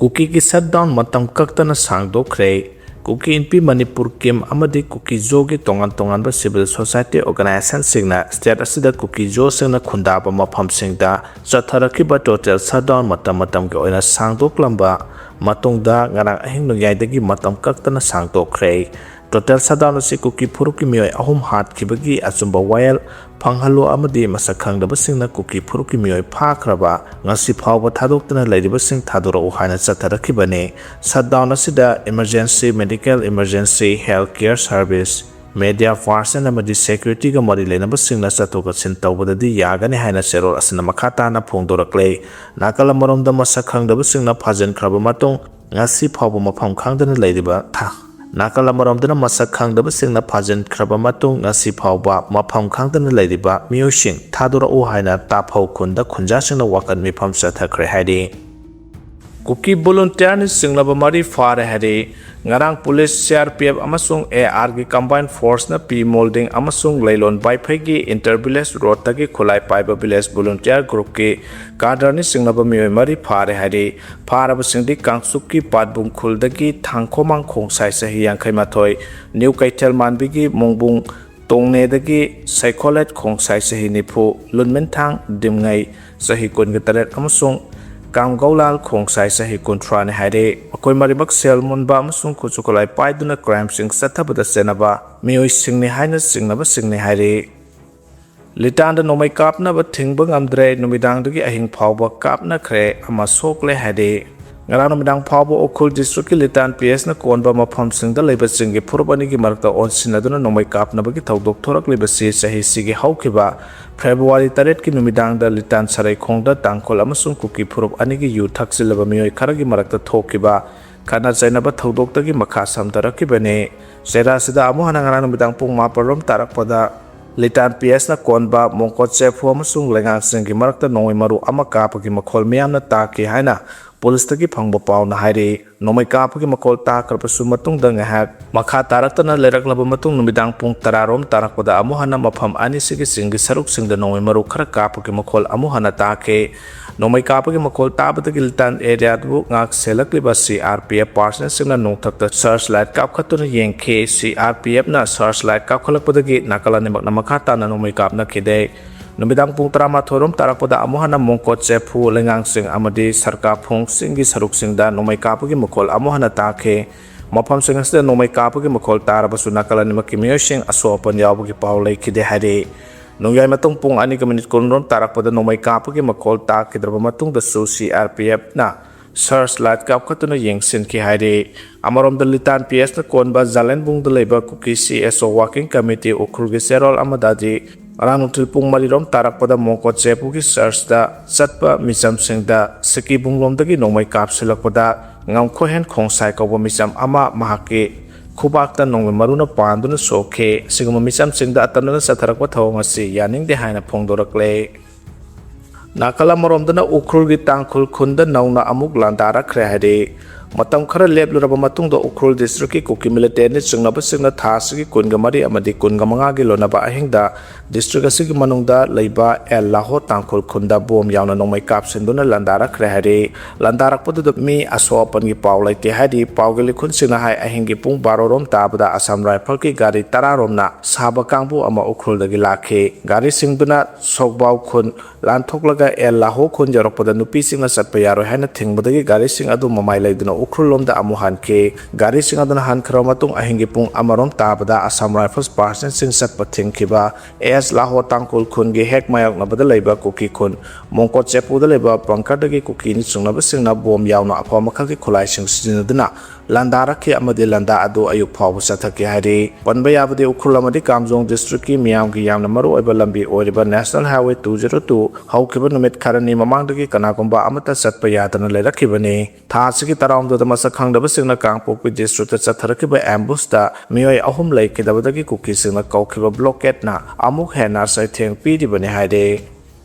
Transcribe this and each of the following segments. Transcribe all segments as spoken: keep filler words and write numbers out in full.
ꯀꯨꯀꯤꯒꯤ shutdown ꯃꯇꯝ ꯀꯛꯇꯅ ꯁꯥꯡꯗꯣꯛꯈ꯭ꯔꯦ꯫ ꯀꯨꯀꯤ ꯏꯟꯄꯤ ꯃꯅꯤꯄꯨꯔ ꯀꯤꯝ ꯑꯃꯗꯤ ꯀꯨꯀꯤ ꯖꯣꯒꯤ ꯇꯣꯉꯥꯟ ꯇꯣꯉꯥꯟꯕ ꯁꯤꯚꯤꯜ ꯁꯣꯁꯥꯏꯇꯤ ꯑꯣꯔꯒꯅꯥꯏꯖꯦꯁꯟꯁꯤꯡꯅ ꯁ꯭ꯇꯦꯠ ꯑꯁꯤꯗ ꯀꯨꯀꯤ ꯖꯣꯁꯤꯡꯅ ꯈꯨꯟꯗꯥꯕ ꯃꯐꯝꯁꯤꯡꯗ ꯆꯠꯊꯔꯛꯈꯤꯕ ꯇꯣꯇꯦꯜ ꯁꯠꯗꯥꯎꯟ ꯃꯇꯝ ꯃꯇꯝꯒꯤ ꯑꯣꯏꯅ ꯁꯥꯡꯗꯣꯛꯂꯝꯕ ꯃꯇꯨꯡꯗ ꯉꯔꯥꯡ ꯑꯍꯤꯡ ꯅꯣꯡꯌꯥꯏꯗꯒꯤ ꯃꯇꯝ ꯀꯛꯇꯅ ꯁꯥꯡꯗꯣꯛꯈ꯭ꯔꯦ꯫ ꯇꯣꯇꯦꯜ ꯁꯠꯗꯥꯎꯟ ꯑꯁꯤ ꯀꯨꯀꯤ ꯐꯨꯔꯨꯞꯀꯤ ꯃꯤꯑꯣꯏ ꯑꯍꯨꯝ ꯍꯥꯠꯈꯤꯕꯒꯤ ꯑꯆꯨꯝꯕ ꯋꯥꯌꯦꯜ ꯐꯪꯍꯜꯂꯨ ꯑꯃꯗꯤ ꯃꯁꯛ ꯈꯪꯗꯕꯁꯤꯡꯅ ꯀꯨꯀꯤ ꯐꯨꯔꯨꯞꯀꯤ ꯃꯤꯑꯣꯏ ꯐꯥꯈ꯭ꯔꯕ ꯉꯁꯤ ꯐꯥꯎꯕ ꯊꯥꯗꯣꯛꯇꯅ ꯂꯩꯔꯤꯕꯁꯤꯡ ꯊꯥꯗꯣꯔꯛꯎ ꯍꯥꯏꯅ ꯆꯠꯊꯔꯛꯈꯤꯕꯅꯤ꯫ ꯁꯠꯗꯥꯎꯟ ꯑꯁꯤꯗ emergency, medical emergency, health care service, media person ꯑꯃꯗꯤ ꯁꯦꯀ꯭ꯌꯨꯔꯤꯇꯤꯒ ꯃꯔꯤ ꯂꯩꯅꯕꯁꯤꯡꯅ ꯆꯠꯊꯣꯛ ꯆꯠꯁꯤꯟ ꯇꯧꯕꯗꯗꯤ ꯌꯥꯒꯅꯤ ꯍꯥꯏꯅ ꯆꯦꯔꯣꯜ ꯑꯁꯤꯅ ꯃꯈꯥ ꯇꯥꯅ ꯐꯣꯡꯗꯣꯔꯛꯂꯦ꯫ ꯅꯥꯀꯜ ꯑꯃꯔꯣꯝꯗ ꯃꯁꯛ ꯈꯪꯗꯕꯁꯤꯡꯅ ꯐꯥꯖꯤꯟꯈ꯭ꯔꯕ ꯃꯇꯨꯡ ꯉꯁꯤ ꯐꯥꯎꯕ ꯃꯐꯝ ꯈꯪꯗꯅ ꯂꯩꯔꯤꯕ ꯊꯥ-, ꯅꯥꯀꯜ ꯑꯃꯔꯣꯝꯗꯅ ꯃꯁꯛ ꯈꯪꯗꯕꯁꯤꯡꯅ ꯐꯥꯖꯤꯟꯈ꯭ꯔꯕ ꯃꯇꯨꯡ ꯉꯁꯤ ꯐꯥꯎꯕ ꯃꯐꯝ ꯈꯪꯗꯅ ꯂꯩꯔꯤꯕ ꯃꯤꯑꯣꯏꯁꯤꯡ ꯊꯥꯗꯣꯔꯛꯎ ꯍꯥꯏꯅ ꯇꯥꯐꯧ ꯈꯨꯟꯗ ꯈꯨꯟꯖꯥꯁꯤꯡꯅ ꯋꯥꯀꯠ ꯃꯤꯐꯝ ꯆꯠꯊꯈ꯭ꯔꯦ ꯍꯥꯏꯔꯤ꯫ ꯀꯨꯀꯤ ꯚꯣꯂꯨꯟꯇꯤꯌꯥꯔꯅ ꯆꯤꯡꯂꯕ ꯃꯔꯤ ꯐꯥꯔꯦ ꯍꯥꯏꯔꯤ꯫ ꯉꯔꯥꯡ ꯄꯨꯂꯤꯁ, ꯁꯤ ꯑꯥꯔ ꯄꯤ ꯑꯦꯐ ꯑꯃꯁꯨꯡ ꯑꯦ ꯑꯥꯔꯒꯤ ꯀꯝꯕꯥꯏꯟ ꯐꯣꯔꯁꯅ ꯄꯤ ꯃꯣꯜꯗꯤꯡ ꯑꯃꯁꯨꯡ ꯂꯩꯂꯣꯟ ꯕꯥꯏꯐꯩꯒꯤ ꯏꯟꯇꯔ ꯚꯤꯂꯦꯖ ꯔꯣꯗꯇꯒꯤ ꯈꯨꯠꯂꯥꯏ ꯄꯥꯏꯕ ꯚꯤꯂꯦꯖ ꯚꯣꯂꯨꯟꯇꯤꯌꯥꯔ ꯒ꯭ꯔꯨꯞꯀꯤ ꯀꯥꯗꯔꯅ ꯆꯤꯡꯂꯕ ꯃꯤꯑꯣꯏ ꯃꯔꯤ ꯐꯥꯔꯦ ꯍꯥꯏꯔꯤ꯫ ꯐꯥꯔꯕꯁꯤꯡꯗꯤ ꯀꯥꯡꯆꯨꯞꯀꯤ ꯄꯥꯠꯕꯨꯡ ꯈꯨꯜꯗꯒꯤ ꯊꯥꯡꯈꯣꯃꯥꯡ ꯈꯣꯡꯁꯥꯏ ꯆꯍꯤ ꯌꯥꯡꯈꯩ ꯃꯥꯊꯣꯏ, ꯅ꯭ꯌꯨ ꯀꯩꯊꯦꯜ ꯃꯥꯟꯕꯤꯒꯤ ꯃꯣꯡꯕꯨꯡ ꯇꯣꯡꯅꯦꯗꯒꯤ ꯁꯩꯈꯣꯂꯦꯠ ꯈꯣꯡꯁꯥꯏ ꯆꯍꯤ ꯅꯤꯐꯨ, ꯂꯨꯟꯃꯦꯟꯊꯥꯡ ꯗꯤꯝꯉꯩ ꯆꯍꯤ ꯀꯨꯟꯒ ꯇꯔꯦꯠ ꯑꯃꯁꯨꯡ ꯀꯥꯝꯒꯧꯂꯥꯜ ꯈꯣꯡꯁꯥꯏ ꯆꯍꯤ ꯀꯨꯟꯊ꯭ꯔꯥꯅꯤ ꯍꯥꯏꯔꯦ꯫ ꯃꯈꯣꯏ ꯃꯔꯤꯃꯛ ꯁꯦꯜ ꯃꯨꯟꯕ ꯑꯃꯁꯨꯡ ꯈꯨꯠꯁꯨ ꯈꯨꯠꯂꯥꯏ ꯄꯥꯏꯗꯨꯅ ꯀ꯭ꯔꯥꯏꯝꯁꯤꯡ ꯆꯠꯊꯕꯗ ꯆꯦꯟꯅꯕ ꯃꯤꯑꯣꯏꯁꯤꯡꯅꯤ ꯍꯥꯏꯅ ꯆꯤꯡꯅꯕꯁꯤꯡꯅꯤ ꯍꯥꯏꯔꯤ꯫ ꯂꯤꯇꯥꯟꯗ ꯅꯣꯡꯃꯩ ꯀꯥꯞꯅꯕ ꯊꯤꯡꯕ ꯉꯝꯗ꯭ꯔꯦ, ꯅꯨꯃꯤꯗꯥꯡꯗꯒꯤ ꯑꯍꯤꯡ ꯐꯥꯎꯕ ꯀꯥꯞꯅꯈ꯭ꯔꯦ, ꯑꯃ ꯁꯣꯛꯂꯦ ꯍꯥꯏꯔꯤ꯫ ꯉꯔꯥꯡ ꯅꯨꯃꯤꯗꯥꯡ ꯐꯥꯎꯕ ꯎꯈ꯭ꯔꯨꯜ ꯗꯤꯁꯇ꯭ꯔꯤꯛꯀꯤ ꯂꯤꯇꯥꯟ ꯄꯤ ꯑꯦꯁꯅ ꯀꯣꯟꯕ ꯃꯐꯝꯁꯤꯡꯗ ꯂꯩꯕ ꯆꯤꯡꯒꯤ ꯐꯨꯔꯨꯞ ꯑꯅꯤꯒꯤ ꯃꯔꯛꯇ ꯑꯣꯟꯁꯤꯟꯅꯗꯨꯅ ꯅꯣꯡꯃꯩ ꯀꯥꯞꯅꯕꯒꯤ ꯊꯧꯗꯣꯛ ꯊꯣꯔꯛꯂꯤꯕꯁꯤ ꯆꯍꯤꯁꯤꯒꯤ ꯍꯧꯈꯤꯕ ꯐꯦꯕ꯭ꯔꯨꯋꯥꯔꯤ ꯇꯔꯦꯠꯀꯤ ꯅꯨꯃꯤꯗꯥꯡꯗ ꯂꯤꯇꯥꯟ ꯁꯔꯩꯈꯣꯡꯗ ꯇꯥꯡꯈꯨꯜ ꯑꯃꯁꯨꯡ ꯀꯨꯀꯤ ꯐꯨꯔꯨꯞ ꯑꯅꯤꯒꯤ ꯌꯨ ꯊꯛꯆꯤꯜꯂꯕ ꯃꯤꯑꯣꯏ ꯈꯔꯒꯤ ꯃꯔꯛꯇ ꯊꯣꯛꯈꯤꯕ ꯈꯠꯅ ꯆꯩꯅꯕ ꯊꯧꯗꯣꯛꯇꯒꯤ ꯃꯈꯥ ꯁꯝꯊꯔꯛꯈꯤꯕꯅꯤ꯫ ꯆꯩꯔꯥꯁꯤꯗ ꯑꯃꯨꯛ ꯍꯟꯅ ꯉꯔꯥꯡ ꯅꯨꯃꯤꯗꯥꯡ ꯄꯨꯡ ꯃꯥꯄꯜ ꯔꯣꯝ ꯇꯥꯔꯛꯄꯗ ꯂꯤꯇꯥꯟ ꯄꯤ ꯑꯦꯁꯅ ꯀꯣꯟꯕ ꯃꯣꯡꯀꯣꯠ ꯆꯦꯐꯨ ꯑꯃꯁꯨꯡ ꯂꯩꯉꯥꯛꯁꯤꯡꯒꯤ ꯃꯔꯛꯇ ꯅꯣꯡꯃꯩ ꯃꯔꯨ ꯑꯃ ꯀꯥꯞꯄꯒꯤ ꯃꯈꯣꯜ ꯃꯤꯌꯥꯝꯅ ꯇꯥꯈꯤ ꯍꯥꯏꯅ ꯄꯨꯂꯤꯁꯇꯒꯤ ꯐꯪꯕ ꯄꯥꯎꯅ ꯍꯥꯏꯔꯤ꯫ ꯅꯣꯡꯃꯩ ꯀꯥꯞꯄꯒꯤ ꯃꯈꯣꯜ ꯇꯥꯈ꯭ꯔꯕꯁꯨ ꯃꯇꯨꯡꯗ ꯉꯥꯏꯍꯥꯛ ꯃꯈꯥ ꯇꯥꯔꯛꯇꯅ ꯂꯩꯔꯛꯂꯕ ꯃꯇꯨꯡ ꯅꯨꯃꯤꯗꯥꯡ ꯄꯨꯡ ꯇꯔꯥ ꯔꯣꯝ ꯇꯥꯔꯛꯄꯗ ꯑꯃꯨꯛ ꯍꯟꯅ ꯃꯐꯝ ꯑꯅꯤꯁꯤꯒꯤ ꯆꯤꯡꯒꯤ ꯁꯔꯨꯛꯁꯤꯡꯗ ꯅꯣꯡꯃꯩ ꯃꯔꯨ ꯈꯔ ꯀꯥꯞꯄꯒꯤ ꯃꯈꯣꯜ ꯑꯃꯨꯛ ꯍꯟꯅ ꯇꯥꯈꯤ꯫ ꯅꯣꯡꯃꯩ ꯀꯥꯞꯄꯒꯤ ꯃꯈꯣꯜ ꯇꯥꯕꯗꯒꯤ ꯂꯤꯇꯥꯟ ꯑꯦꯔꯤꯌꯥꯗꯨꯕꯨ ꯉꯥꯛ ꯁꯦꯜꯂꯛꯂꯤꯕ ꯁꯤ ꯑꯥꯔ ꯄꯤ ꯑꯦꯐ ꯄꯥꯔꯁꯅꯦꯜꯁꯤꯡꯅ ꯅꯣꯡꯊꯛꯇ ꯁꯔꯆ ꯂꯥꯏꯠ ꯀꯥꯞꯈꯠꯇꯨꯅ ꯌꯦꯡꯈꯤ꯫ ꯁꯤ ꯑꯥꯔ ꯄꯤ ꯑꯦꯐꯅ ꯁꯔꯆ ꯂꯥꯏꯠ ꯀꯥꯞꯈꯠꯂꯛꯄꯗꯒꯤ ꯅꯥꯀꯜ ꯑꯅꯤꯃꯛꯅ ꯃꯈꯥ ꯇꯥꯅ ꯅꯣꯡꯃꯩ ꯀꯥꯞꯅꯈꯤꯗꯦ꯫ ꯅꯨꯃꯤꯗꯥꯡ ꯄꯨꯡ ꯇꯔꯥꯃꯥꯊꯣꯏ ꯔꯣꯝ ꯇꯥꯔꯛꯄꯗ ꯑꯃꯨꯛ ꯍꯟꯅ ꯃꯣꯡꯀꯣꯠ ꯆꯦꯐꯨ, ꯂꯩꯉꯥꯡꯁꯤꯡ ꯑꯃꯗꯤ ꯁꯔꯀꯥ ꯐꯣꯡꯁꯤꯡꯒꯤ ꯁꯔꯨꯛꯁꯤꯡꯗ ꯅꯣꯡꯃꯩ ꯀꯥꯞꯄꯒꯤ ꯃꯈꯣꯜ ꯑꯃꯨꯛ ꯍꯟꯅ ꯇꯥꯈꯤ꯫ ꯃꯐꯝꯁꯤꯡ ꯑꯁꯤꯗ ꯅꯣꯡꯃꯩ ꯀꯥꯞꯄꯒꯤ ꯃꯈꯣꯜ ꯇꯥꯔꯕꯁꯨ ꯅꯥꯀꯜ ꯑꯅꯤꯃꯛꯀꯤ ꯃꯤꯑꯣꯏꯁꯤꯡ ꯑꯁꯣꯛ ꯑꯄꯟ ꯌꯥꯎꯕꯒꯤ ꯄꯥꯎ ꯂꯩꯈꯤꯗꯦ ꯍꯥꯏꯔꯤ꯫ ꯅꯣꯡꯌꯥꯏ ꯃꯇꯨꯡ ꯄꯨꯡ ꯑꯅꯤꯒ ꯃꯤꯅꯤꯠ ꯀꯨꯟ ꯔꯣꯝ ꯇꯥꯔꯛꯄꯗ ꯅꯣꯡꯃꯩ ꯀꯥꯞꯄꯒꯤ ꯃꯈꯣꯜ ꯇꯥꯈꯤꯗ꯭ꯔꯕ ꯃꯇꯨꯡꯗꯁꯨ ꯁꯤ ꯑꯥꯔ ꯄꯤ ꯑꯦꯐꯅ ꯁꯔꯆ ꯂꯥꯏꯠ ꯀꯥꯞꯈꯠꯇꯨꯅ ꯌꯦꯡꯁꯤꯟꯈꯤ ꯍꯥꯏꯔꯤ꯫ ꯑꯃꯔꯣꯝꯗ ꯂꯤꯇꯥꯟ ꯄꯤ ꯑꯦꯁꯅ ꯀꯣꯟꯕ ꯖꯥꯂꯦꯟꯕꯨꯡꯗ ꯂꯩꯕ ꯀꯨꯀꯤ ꯁꯤ ꯑꯦꯁ ꯑꯣ ꯋꯥꯔꯀꯤꯡ ꯀꯃꯤꯇꯤ ꯎꯈ꯭ꯔꯨꯜꯒꯤ ꯆꯦꯔꯣꯜ ꯑꯃꯗꯗꯤ ꯉꯔꯥꯡ ꯅꯨꯡꯊꯤꯜ ꯄꯨꯡ ꯃꯔꯤ ꯔꯣꯝ ꯇꯥꯔꯛꯄꯗ ꯃꯣꯡꯀꯣꯠ ꯆꯦꯄꯨꯒꯤ ꯆꯔꯆꯇ ꯆꯠꯄ ꯃꯤꯆꯝꯁꯤꯡꯗ ꯁꯤꯀꯤꯕꯨꯡꯂꯣꯝꯗꯒꯤ ꯅꯣꯡꯃꯩ ꯀꯥꯞꯁꯤꯜꯂꯛꯄꯗ ꯉꯝꯈꯣꯏꯍꯦꯟ ꯈꯣꯡꯁꯥꯏ ꯀꯧꯕ ꯃꯤꯆꯝ ꯑꯃ ꯃꯍꯥꯛꯀꯤ ꯈꯨꯕꯥꯛꯇ ꯅꯣꯡꯃꯩ ꯃꯔꯨꯅ ꯄꯥꯟꯗꯨꯅ ꯁꯣꯛꯈꯤ꯫ ꯑꯁꯤꯒꯨꯝꯕ ꯃꯤꯆꯝꯁꯤꯡꯗ ꯑꯇꯝꯅꯅ ꯆꯠꯊꯔꯛꯄ ꯊꯧꯑꯣꯡ ꯑꯁꯤ ꯌꯥꯅꯤꯡꯗꯦ ꯍꯥꯏꯅ ꯐꯣꯡꯗꯣꯔꯛꯂꯦ꯫ ꯅꯥꯀꯜ ꯑꯃꯔꯣꯝꯗꯅ ꯎꯈ꯭ꯔꯨꯜꯒꯤ ꯇꯥꯡꯈꯨꯜ ꯈꯨꯟꯗ ꯅꯧꯅ ꯑꯃꯨꯛ ꯂꯥꯟꯗꯥꯔꯛꯈ꯭ꯔꯦ ꯍꯥꯏꯔꯤ꯫ ꯃꯇꯝ ꯈꯔ ꯂꯦꯞꯂꯨꯔꯕ ꯃꯇꯨꯡꯗ ꯎꯈ꯭ꯔꯨꯜ ꯗꯤꯁꯇ꯭ꯔꯤꯛꯀꯤ ꯀꯨꯀꯤ ꯃꯤꯂꯤꯇꯦꯟꯅ ꯆꯤꯡꯅꯕꯁꯤꯡꯅ ꯊꯥ ꯑꯁꯤꯒꯤ ꯀꯨꯟꯒ ꯃꯔꯤ ꯑꯃꯗꯤ ꯀꯨꯟꯒ ꯃꯉꯥꯒꯤ ꯂꯣꯟꯅꯕ ꯑꯍꯤꯡꯗ ꯗꯤꯁꯇ꯭ꯔꯤꯛ ꯑꯁꯤꯒꯤ ꯃꯅꯨꯡꯗ ꯂꯩꯕ ꯑꯦꯜ ꯂꯥꯍꯣ ꯇꯥꯡꯈꯨꯜ ꯈꯨꯟꯗ ꯕꯣꯝ ꯌꯥꯎꯅ ꯅꯣꯡꯃꯩ ꯀꯥꯞꯁꯤꯟꯗꯨꯅ ꯂꯥꯟꯗꯥꯔꯛꯈ꯭ꯔꯦ ꯍꯥꯏꯔꯤ꯫ ꯂꯥꯟꯗꯥꯔꯛꯄꯗꯨꯗ ꯃꯤ ꯑꯁꯣꯛ ꯑꯄꯟꯒꯤ ꯄꯥꯎ ꯂꯩꯇꯦ ꯍꯥꯏꯔꯤ꯫ ꯄꯥꯎꯒꯤ ꯂꯤꯈꯨꯟꯁꯤꯡꯅ ꯍꯥꯏ, ꯑꯍꯤꯡꯒꯤ ꯄꯨꯡ ꯕꯥꯔꯣ ꯔꯣꯝ ꯇꯥꯕꯗ ꯑꯁꯥꯝ ꯔꯥꯏꯐꯜꯒꯤ ꯒꯥꯔꯤ ꯇꯔꯥ ꯔꯣꯝꯅ ꯁꯥꯕ ꯀꯥꯡꯕꯨ ꯑꯃ ꯎꯈ꯭ꯔꯨꯜꯗꯒꯤ ꯂꯥꯛꯈꯤ꯫ ꯒꯥꯔꯤꯁꯤꯡꯗꯨꯅ ꯁꯣꯛꯕꯥꯎ ꯈꯨꯟ ꯂꯥꯟꯊꯣꯛꯂꯒ ꯑꯦꯜ ꯂꯥꯍꯣ ꯈꯨꯟ ꯌꯧꯔꯛꯄꯗ ꯅꯨꯄꯤꯁꯤꯡꯅ ꯆꯠꯄ ꯌꯥꯔꯣꯏ ꯍꯥꯏꯅ ꯊꯤꯡꯕꯗꯒꯤ ꯒꯥꯔꯤꯁꯤꯡ ꯑꯗꯨ ꯃꯃꯥꯏ ꯂꯩꯗꯨꯅ ꯎꯈ꯭ꯔꯨꯜ ꯂꯣꯝꯗ ꯑꯃꯨꯛ ꯍꯟꯈꯤ꯫ ꯒꯥꯔꯤꯁꯤꯡ ꯑꯗꯨꯅ ꯍꯟꯈ꯭ꯔꯕ ꯃꯇꯨꯡ ꯑꯍꯤꯡꯒꯤ ꯄꯨꯡ ꯑꯃ ꯔꯣꯝ ꯇꯥꯕꯗ ꯑꯁꯥꯝ ꯔꯥꯏꯐꯜꯁ ꯄꯥꯔꯁꯅꯦꯜꯁꯤꯡ ꯆꯠꯄ ꯊꯤꯡꯈꯤꯕ ꯑꯦꯁ ꯂꯥꯍꯣ ꯇꯥꯡꯈꯨꯜ ꯈꯨꯟꯒꯤ ꯍꯦꯛ ꯃꯥꯌꯣꯛꯅꯕꯗ ꯂꯩꯕ ꯀꯨꯀꯤ ꯈꯨꯟ ꯃꯣꯡꯀꯣꯠ ꯆꯦꯄꯨꯗ ꯂꯩꯕ ꯕꯪꯀꯔꯗꯒꯤ ꯀꯨꯀꯤꯅ ꯆꯤꯡꯅꯕꯁꯤꯡꯅ ꯕꯣꯝ ꯌꯥꯎꯅ ꯑꯐꯕ ꯃꯈꯜꯒꯤ ꯈꯨꯠꯂꯥꯏꯁꯤꯡ ꯁꯤꯖꯤꯟꯅꯗꯨꯅ ꯂꯥꯟꯗꯥꯔꯛꯈꯤ ꯑꯃꯗꯤ ꯂꯥꯟꯗꯥ ꯑꯗꯨ ꯑꯌꯨꯛ ꯐꯥꯎꯕ ꯆꯠꯊꯈꯤ ꯍꯥꯏꯔꯤ꯫ ꯄꯟꯕ ꯌꯥꯕꯗꯤ ꯎꯈ꯭ꯔꯨꯜ ꯑꯃꯗꯤ ꯀꯥꯝꯖꯣꯡ ꯗꯤꯁꯇ꯭ꯔꯤꯛꯀꯤ ꯃꯤꯌꯥꯝꯒꯤ ꯌꯥꯝꯅ ꯃꯔꯨꯑꯣꯏꯕ ꯂꯝꯕꯤ ꯑꯣꯏꯔꯤꯕ national highway two zero two ꯍꯧꯈꯤꯕ ꯅꯨꯃꯤꯠ ꯈꯔꯅꯤ ꯃꯃꯥꯡꯗꯒꯤ ꯀꯅꯥꯒꯨꯝꯕ ꯑꯃꯠꯇ ꯆꯠꯄ ꯌꯥꯗꯅ ꯂꯩꯔꯛꯈꯤꯕꯅꯤ꯫ ꯊꯥ ꯑꯁꯤꯒꯤ ꯇꯔꯥꯍꯨꯝꯗꯣꯏꯗ ꯃꯁꯛ ꯈꯪꯗꯕꯁꯤꯡꯅ ꯀꯥꯡꯄꯣꯛꯄꯤ ꯗꯤꯁꯇ꯭ꯔꯤꯛꯇ ꯆꯠꯊꯔꯛꯈꯤꯕ ꯑꯦꯝꯕꯨꯁꯇ ꯃꯤꯑꯣꯏ ꯑꯍꯨꯝ ꯂꯩꯈꯤꯗꯕꯗꯒꯤ ꯀꯨꯀꯤꯁꯤꯡꯅ ꯀꯧꯈꯤꯕ ꯕ꯭ꯂꯣꯀꯦꯠꯅ ꯑꯃꯨꯛ ꯍꯦꯟꯅ ꯆꯩꯊꯦꯡ ꯄꯤꯔꯤꯕꯅꯤ ꯍꯥꯏꯔꯤ꯫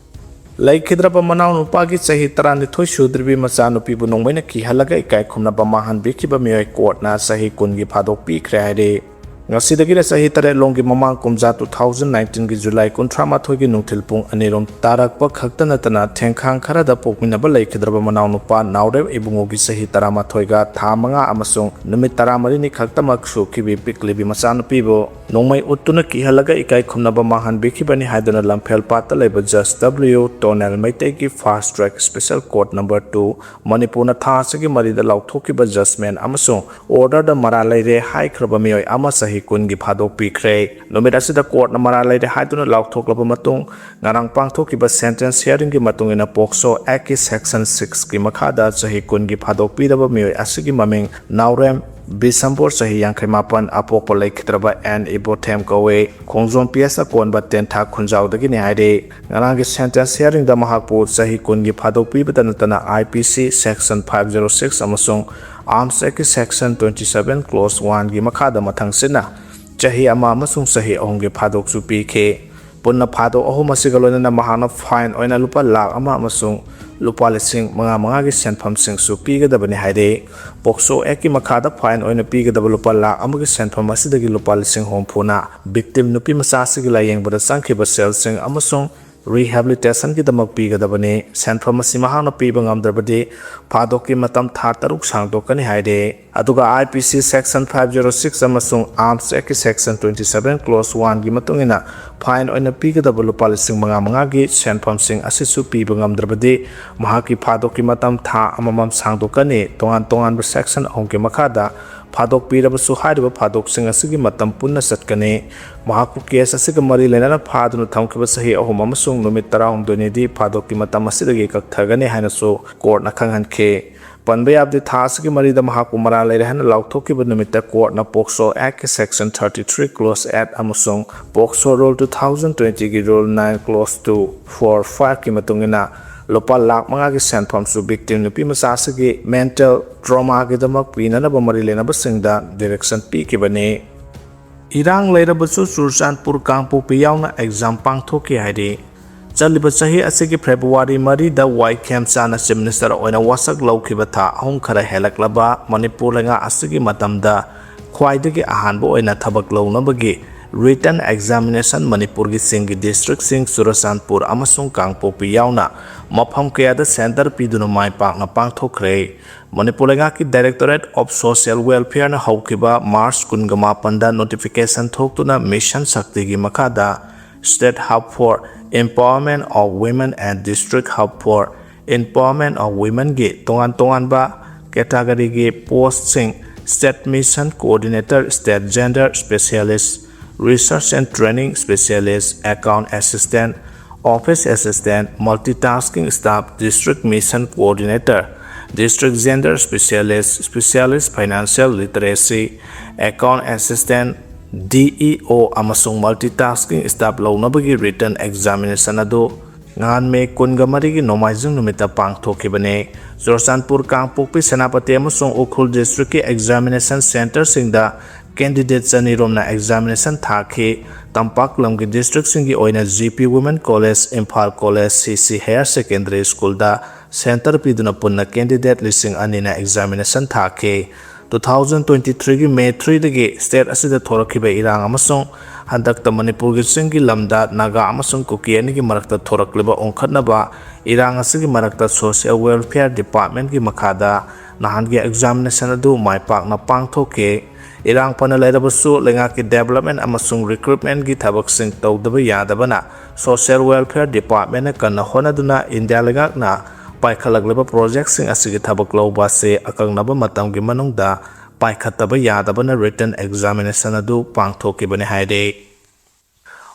ꯂꯩꯈꯤꯗ꯭ꯔꯕ ꯃꯅꯥꯎꯅꯨꯄꯥꯒꯤ ꯆꯍꯤ ꯇꯔꯥꯅꯤꯊꯣꯏ ꯁꯨꯗ꯭ꯔꯤꯕꯤ ꯃꯆꯥꯅꯨꯄꯤꯕꯨ ꯅꯣꯡꯃꯩꯅ ꯀꯤꯍꯜꯂꯒ ꯏꯀꯥꯏ ꯈꯨꯝꯅꯕ ꯃꯥꯡꯍꯟꯕꯤꯈꯤꯕ ꯃꯤꯑꯣꯏ ꯀꯣꯔꯠꯅ ꯆꯍꯤ ꯀꯨꯟꯒꯤ ꯐꯥꯗꯣꯛ ꯄꯤꯈ꯭ꯔꯦ ꯍꯥꯏꯔꯤ꯫ ꯉꯁꯤꯗꯒꯤꯅ ꯆꯍꯤ ꯇꯔꯦꯠ ꯂꯣꯝꯒꯤ ꯃꯃꯥꯡ ꯀꯨꯝꯖꯥ two thousand nineteenꯒꯤ July ꯀꯨꯟꯊ꯭ꯔꯥ ꯃꯥꯊꯣꯏꯒꯤ ꯅꯨꯡꯊꯤꯜ ꯄꯨꯡ ꯑꯅꯤꯔꯣꯝ ꯇꯥꯔꯛꯄ ꯈꯛꯇ ꯅꯠꯇꯅ ꯊꯦꯡꯈꯥꯡ ꯈꯔꯗ ꯄꯣꯛꯃꯤꯟꯅꯕ ꯂꯩꯈꯤꯗ꯭ꯔꯕ ꯃꯅꯥꯎꯅꯨꯄꯥ ꯅꯥꯎꯔꯦꯝ ꯏꯕꯨꯡꯉꯣꯒꯤ ꯆꯍꯤ ꯇꯔꯥꯃꯥꯊꯣꯏꯒ ꯊꯥ ꯃꯉꯥ ꯑꯃꯁꯨꯡ ꯅꯨꯃꯤꯠ ꯇꯔꯥꯃꯔꯤꯅꯤ ꯈꯛꯇꯃꯛ ꯁꯨꯈꯤꯕꯤ ꯄꯤꯛꯂꯤꯕꯤ ꯃꯆꯥꯅꯨꯄꯤꯕꯨ ꯅꯣꯡꯃꯩ ꯎꯠꯇꯨꯅ ꯀꯤꯍꯜꯂꯒ ꯏꯀꯥꯏ ꯈꯨꯝꯅꯕ ꯃꯥꯡꯍꯟꯕꯤꯈꯤꯕꯅꯤ ꯍꯥꯏꯗꯨꯅ ꯂꯝꯐꯦꯜ ꯄꯥꯠꯇ ꯂꯩꯕ Judge W ꯇꯣꯅꯦꯜ ꯃꯩꯇꯩꯒꯤ Fast Track Special Court number two ꯃꯅꯤꯄꯨꯔꯅ ꯊꯥ ꯑꯁꯤꯒꯤ ꯃꯔꯤꯗ ꯂꯥꯎꯊꯣꯛꯈꯤꯕ judgment ꯑꯃꯁꯨꯡ orderꯗ ꯃꯔꯥꯜ ꯂꯩꯔꯦ ꯍꯥꯏꯈ꯭ꯔꯕ ꯃꯤꯑꯣꯏ ꯑꯃ ꯆꯍꯤ ꯀꯨꯟꯒꯤ ꯐꯥꯗꯣꯛꯄꯤꯈ꯭ꯔꯦ꯫ ꯅꯨꯃꯤꯠ ꯑꯁꯤꯗ courtꯅ ꯃꯔꯥꯜ ꯂꯩꯔꯦ ꯍꯥꯏꯗꯨꯅ ꯂꯥꯎꯊꯣꯛꯂꯕ ꯃꯇꯨꯡ, ꯉꯔꯥꯡ ꯄꯥꯡꯊꯣꯛꯈꯤꯕ sentence hearingꯒꯤ ꯃꯇꯨꯡ ꯏꯟꯅ POCSO Actꯀꯤ Section sixꯀꯤ ꯃꯈꯥꯗ ꯆꯍꯤ ꯀꯨꯟꯒꯤ ꯐꯥꯗꯣꯛꯄꯤꯔꯕ ꯃꯤꯑꯣꯏ ꯑꯁꯤꯒꯤ ꯃꯃꯤꯡ ꯅꯥꯎꯔꯦꯝ ꯕꯤꯁꯝꯕꯣꯔ, ꯆꯍꯤ ꯌꯥꯡꯈꯩ ꯃꯥꯄꯟ, ꯑꯄꯣꯛꯄ ꯂꯩꯈꯤꯗ꯭ꯔꯕ ꯑꯦꯟ ꯏꯕꯣꯊꯦꯝ ꯀꯧꯏ꯫ ꯈꯣꯡꯖꯣꯝ PS ꯑꯀꯣꯟꯕ ꯇꯦꯟꯊꯥ ꯈꯨꯟꯖꯥꯎꯗꯒꯤꯅꯤ ꯍꯥꯏꯔꯤ꯫ ꯉꯔꯥꯡꯒꯤ sentence hearingꯗ ꯃꯍꯥꯛꯄꯨ ꯆꯍꯤ ꯀꯨꯟꯒꯤ ꯐꯥꯗꯣꯛꯄꯤꯕꯇ ꯅꯠꯇꯅ IPC Section five zero six ꯑꯃꯁꯨꯡ Arms Actꯀꯤ Section twenty seven Clause oneꯒꯤ ꯃꯈꯥꯗ ꯃꯊꯪꯁꯤꯠꯅ ꯆꯍꯤ ꯑꯃ ꯑꯃꯁꯨꯡ ꯆꯍꯤ ꯑꯍꯨꯝꯒꯤ ꯐꯥꯗꯣꯛꯁꯨ ꯄꯤꯈꯤ꯫ ꯄꯨꯟꯅ ꯐꯥꯗꯣꯛ ꯑꯍꯨꯝ ꯑꯁꯤꯒ ꯂꯣꯏꯅꯅ ꯃꯍꯥꯛꯅ fine ꯑꯣꯏꯅ ꯂꯨꯄꯥ ꯂꯥꯈ ꯑꯃ ꯑꯃꯁꯨꯡ ꯂꯨꯄꯥ ꯂꯤꯁꯤꯡ ꯃꯉꯥ ꯃꯉꯥꯒꯤ ꯁꯦꯟꯐꯝꯁꯤꯡꯁꯨ ꯄꯤꯒꯗꯕꯅꯤ ꯍꯥꯏꯔꯤ꯫ POCSO Actꯀꯤ ꯃꯈꯥꯗ fine ꯑꯣꯏꯅ ꯄꯤꯒꯗꯕ ꯂꯨꯄꯥ ꯂꯥꯈ ꯑꯃꯒꯤ ꯁꯦꯟꯐꯝ ꯑꯁꯤꯗꯒꯤ ꯂꯨꯄꯥ ꯂꯤꯁꯤꯡ ꯍꯨꯝꯐꯨꯅ victim ꯅꯨꯄꯤ ꯃꯆꯥ ꯑꯁꯤꯒꯤ ꯂꯥꯌꯦꯡꯕꯗ ꯆꯪꯈꯤꯕ ꯁꯦꯜꯁꯤꯡ ꯑꯃꯁꯨꯡ rehabilitationꯒꯤꯗꯃꯛ ꯄꯤꯒꯗꯕꯅꯤ꯫ ꯁꯦꯟꯐꯝ ꯑꯁꯤ ꯃꯍꯥꯛꯅ ꯄꯤꯕ ꯉꯝꯗ꯭ꯔꯕꯗꯤ ꯐꯥꯗꯣꯛꯀꯤ ꯃꯇꯝ ꯊꯥ ꯇꯔꯨꯛ ꯁꯥꯡꯗꯣꯛꯀꯅꯤ ꯍꯥꯏꯔꯤ꯫ ꯑꯗꯨꯒ IPC Section five zero six ꯑꯃꯁꯨꯡ Arms Actꯀꯤ Section twenty seven Clause oneꯒꯤ ꯃꯇꯨꯡ ꯏꯟꯅ fine ꯑꯣꯏꯅ ꯄꯤꯒꯗꯕ ꯂꯨꯄꯥ ꯂꯤꯁꯤꯡ ꯃꯉꯥ ꯃꯉꯥꯒꯤ ꯁꯦꯟꯐꯝꯁꯤꯡ ꯑꯁꯤꯁꯨ ꯄꯤꯕ ꯉꯝꯗ꯭ꯔꯕꯗꯤ ꯃꯍꯥꯛꯀꯤ ꯐꯥꯗꯣꯛꯀꯤ ꯃꯇꯝ ꯊꯥ ꯑꯃꯃꯝ ꯁꯥꯡꯗꯣꯛꯀꯅꯤ꯫ ꯇꯣꯉꯥꯟ ꯇꯣꯉꯥꯟꯕ section ꯑꯍꯨꯝꯒꯤ ꯃꯈꯥꯗ ꯐꯥꯗꯣꯛꯄꯤꯔꯕꯁꯨ ꯍꯥꯏꯔꯤꯕ ꯐꯥꯗꯣꯛꯁꯤꯡ ꯑꯁꯤꯒꯤ ꯃꯇꯝ ꯄꯨꯟꯅ ꯆꯠꯀꯅꯤ꯫ ꯃꯍꯥꯛꯄꯨ case ꯑꯁꯤꯒ ꯃꯔꯤ ꯂꯩꯅꯅ ꯐꯥꯗꯨꯅ ꯊꯝꯈꯤꯕ ꯆꯍꯤ ꯑꯍꯨꯝ ꯑꯃꯁꯨꯡ ꯅꯨꯃꯤꯠ ꯇꯔꯥꯍꯨꯝꯗꯣꯏꯅꯤꯗꯤ ꯐꯥꯗꯣꯛꯀꯤ ꯃꯇꯝ ꯑꯁꯤꯗꯒꯤ ꯀꯛꯊꯒꯅꯤ ꯍꯥꯏꯅꯁꯨ courtꯅ ꯈꯪꯍꯟꯈꯤ꯫ ꯄꯟꯕ ꯌꯥꯕꯗꯤ, ꯊꯥ ꯑꯁꯤꯒꯤ ꯃꯔꯤꯗ ꯃꯍꯥꯛꯄꯨ ꯃꯔꯥꯜ ꯂꯩꯔꯦ ꯍꯥꯏꯅ ꯂꯥꯎꯊꯣꯛꯈꯤꯕ ꯅꯨꯃꯤꯠꯇ courtꯅ POCSO Actꯀꯤ Section thirty three Clause eight ꯑꯃꯁꯨꯡ POCSO Rule two thousand twentyꯒꯤ Rule nine Clause two, four, fiveꯀꯤ ꯃꯇꯨꯡ ꯏꯟꯅ ꯂꯨꯄꯥ ꯂꯥꯈ ꯃꯉꯥꯒꯤ ꯁꯦꯟꯐꯝꯁꯨ victim ꯅꯨꯄꯤ ꯃꯆꯥ ꯑꯁꯤꯒꯤ mental traumaꯒꯤꯗꯃꯛ ꯄꯤꯅꯅꯕ ꯃꯔꯤ ꯂꯩꯅꯕꯁꯤꯡꯗ direction ꯄꯤꯈꯤꯕꯅꯤ꯫ ꯏꯔꯥꯡ ꯂꯩꯔꯕꯁꯨ ꯆꯨꯔꯆꯥꯟꯄꯨꯔ, ꯀꯥꯡꯄꯣꯛꯄꯤ ꯌꯥꯎꯅ exam ꯄꯥꯡꯊꯣꯛꯈꯤ ꯍꯥꯏꯔꯤ꯫ ꯆꯠꯂꯤꯕ ꯆꯍꯤ ꯑꯁꯤꯒꯤ February ꯃꯔꯤꯗ ꯋꯥꯏ ꯈꯦꯝꯆꯥꯅ Chief Minister ꯑꯣꯏꯅ ꯋꯥꯁꯛ ꯂꯧꯈꯤꯕ ꯊꯥ ꯑꯍꯨꯝ ꯈꯔ ꯍꯦꯜꯂꯛꯂꯕ ꯃꯅꯤꯄꯨꯔ ꯂꯩꯉꯥꯛ ꯑꯁꯤꯒꯤ ꯃꯇꯝꯗ ꯈ꯭ꯋꯥꯏꯗꯒꯤ ꯑꯍꯥꯟꯕ ꯑꯣꯏꯅ ꯊꯕꯛ ꯂꯧꯅꯕꯒꯤ written examination ꯃꯅꯤꯄꯨꯔꯒꯤ ꯆꯤꯡꯒꯤ districtꯁꯤꯡ ꯆꯨꯔꯆꯥꯟꯄꯨꯔ ꯑꯃꯁꯨꯡ ꯀꯥꯡꯄꯣꯛꯄꯤ ꯌꯥꯎꯅ ꯃꯐꯝ ꯀꯌꯥꯗ centre ꯄꯤꯗꯨꯅ ꯃꯥꯏ ꯄꯥꯛꯅ ꯄꯥꯡꯊꯣꯛꯈ꯭ꯔꯦ꯫ ꯃꯅꯤꯄꯨꯔ ꯂꯩꯉꯥꯛꯀꯤ Directorate of Social Welfareꯅ ꯍꯧꯈꯤꯕ March ꯀꯨꯟꯒ ꯃꯥꯄꯟꯗ notification ꯊꯣꯛꯇꯨꯅ Mission Shaktiꯒꯤ ꯃꯈꯥꯗ State Hub for Empowerment of Women and District Hub for Empowerment of Womenꯒꯤ ꯇꯣꯉꯥꯟ ꯇꯣꯉꯥꯟꯕ categoryꯒꯤ postꯁꯤꯡ, State Mission Coordinator, State Gender Specialist, Research and Training Specialist, Account Assistant, Office Assistant, Multitasking Staff, District Mission Coordinator, District Gender Specialist, Specialist Financial Literacy, Account Assistant, D E O ꯑꯃꯁꯨꯡ Multitasking Staff ꯂꯧꯅꯕꯒꯤ written examination ꯑꯗꯨ ꯅꯍꯥꯟ May ꯀꯨꯟꯒ ꯃꯔꯤꯒꯤ ꯅꯣꯡꯃꯥꯏꯖꯤꯡ ꯅꯨꯃꯤꯠꯇ ꯄꯥꯡꯊꯣꯛꯈꯤꯕꯅꯤ꯫ ꯆꯨꯔꯆꯥꯟꯄꯨꯔ, ꯀꯥꯡꯄꯣꯛꯄꯤ, ꯁꯦꯅꯥꯄꯇꯤ ꯑꯃꯁꯨꯡ Ukhrul districtꯀꯤ examination centreꯁꯤꯡꯗ candidate ꯆꯅꯤꯔꯣꯝꯅ examination ꯊꯥꯈꯤ꯫ ꯇꯝꯄꯥꯛ ꯂꯝꯒꯤ districtꯁꯤꯡꯒꯤ ꯑꯣꯏꯅ G P Women College, Imphal College, C C Higher Secondary Schoolꯗ centre ꯄꯤꯗꯨꯅ ꯄꯨꯟꯅ candidate ꯂꯤꯁꯤꯡ ꯑꯅꯤꯅ examination ꯊꯥꯈꯤ꯫ Two thousand twenty threeꯒꯤ May threeꯗꯒꯤ state ꯑꯁꯤꯗ ꯊꯣꯔꯛꯈꯤꯕ ꯏꯔꯥꯡ ꯑꯃꯁꯨꯡ ꯍꯟꯗꯛꯇ ꯃꯅꯤꯄꯨꯔꯒꯤ ꯆꯤꯡꯒꯤ ꯂꯝꯗ ꯅꯥꯒꯥ ꯑꯃꯁꯨꯡ ꯀꯨꯀꯤ ꯑꯅꯤꯒꯤ ꯃꯔꯛꯇ ꯊꯣꯔꯛꯂꯤꯕ ꯑꯣꯟꯈꯠꯅꯕ ꯏꯔꯥꯡ ꯑꯁꯤꯒꯤ ꯃꯔꯛꯇ Social Welfare Departmentꯀꯤ ꯃꯈꯥꯗ ꯅꯍꯥꯟꯒꯤ examination ꯑꯗꯨ ꯃꯥꯏ ꯄꯥꯛꯅ ꯄꯥꯡꯊꯣꯛꯈꯤ꯫ ꯏꯔꯥꯡ ꯐꯅ ꯂꯩꯔꯕꯁꯨ ꯂꯩꯉꯥꯛꯀꯤ development ꯑꯃꯁꯨꯡ recruitmentꯀꯤ ꯊꯕꯛꯁꯤꯡ ꯇꯧꯗꯕ ꯌꯥꯗꯕꯅ Social Welfare Departmentꯅ ꯀꯟꯅ ꯍꯣꯠꯅꯗꯨꯅ ꯏꯟꯗꯤꯌꯥ ꯂꯩꯉꯥꯛꯅ ꯄꯥꯏꯈꯠꯂꯛꯂꯤꯕ projectꯁꯤꯡ ꯑꯁꯤꯒꯤ ꯊꯕꯛ ꯂꯧꯕ ꯑꯁꯤ ꯑꯀꯛꯅꯕ ꯃꯇꯝꯒꯤ ꯃꯅꯨꯡꯗ ꯄꯥꯏꯈꯠꯇꯕ ꯌꯥꯗꯕꯅ written examination ꯑꯗꯨ ꯄꯥꯡꯊꯣꯛꯈꯤꯕꯅꯤ ꯍꯥꯏꯔꯤ꯫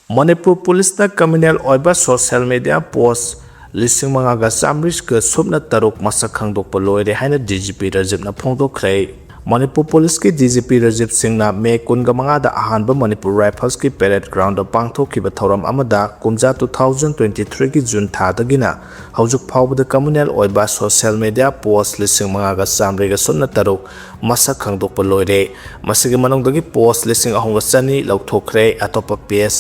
ꯃꯅꯤꯄꯨꯔ ꯄꯨꯂꯤꯁꯅ criminal ꯑꯣꯏꯕ social media post ꯂꯤꯁꯤꯡ ꯃꯉꯥꯒ ꯆꯥꯃꯔꯤꯒ ꯁꯨꯞꯅ ꯇꯔꯨꯛ ꯃꯁꯛ ꯈꯪꯗꯣꯛꯄ ꯂꯣꯏꯔꯦ ꯍꯥꯏꯅ D G P ꯔꯥꯖꯤꯞꯅ ꯐꯣꯡꯗꯣꯛꯈ꯭ꯔꯦ꯫ ꯃꯅꯤꯄꯨꯔ ꯄꯨꯂꯤꯁꯀꯤ D G P ꯔꯥꯖꯤꯞ ꯁꯤꯡꯅ May ꯀꯨꯟꯒ ꯃꯉꯥꯗ ꯑꯍꯥꯟꯕ ꯃꯅꯤꯄꯨꯔ Riflesꯀꯤ parade groundꯗ ꯄꯥꯡꯊꯣꯛꯈꯤꯕ ꯊꯧꯔꯝ ꯑꯃꯗ ꯀꯨꯝꯖꯥ two thousand twenty threeꯒꯤ June ꯊꯥꯗꯒꯤꯅ ꯍꯧꯖꯤꯛ ꯐꯥꯎꯕꯗ criminal ꯑꯣꯏꯕ social media post ꯂꯤꯁꯤꯡ ꯃꯉꯥꯒ ꯆꯥꯃꯔꯤꯒ ꯁꯨꯞꯅ ꯇꯔꯨꯛ ꯃꯁꯛ ꯈꯪꯗꯣꯛꯄ ꯂꯣꯏꯔꯦ꯫ ꯃꯁꯤꯒꯤ ꯃꯅꯨꯡꯗꯒꯤ post ꯂꯤꯁꯤꯡ ꯑꯍꯨꯝꯒ ꯆꯅꯤ ꯂꯧꯊꯣꯛꯈ꯭ꯔꯦ꯫ ꯑꯇꯣꯞꯄ page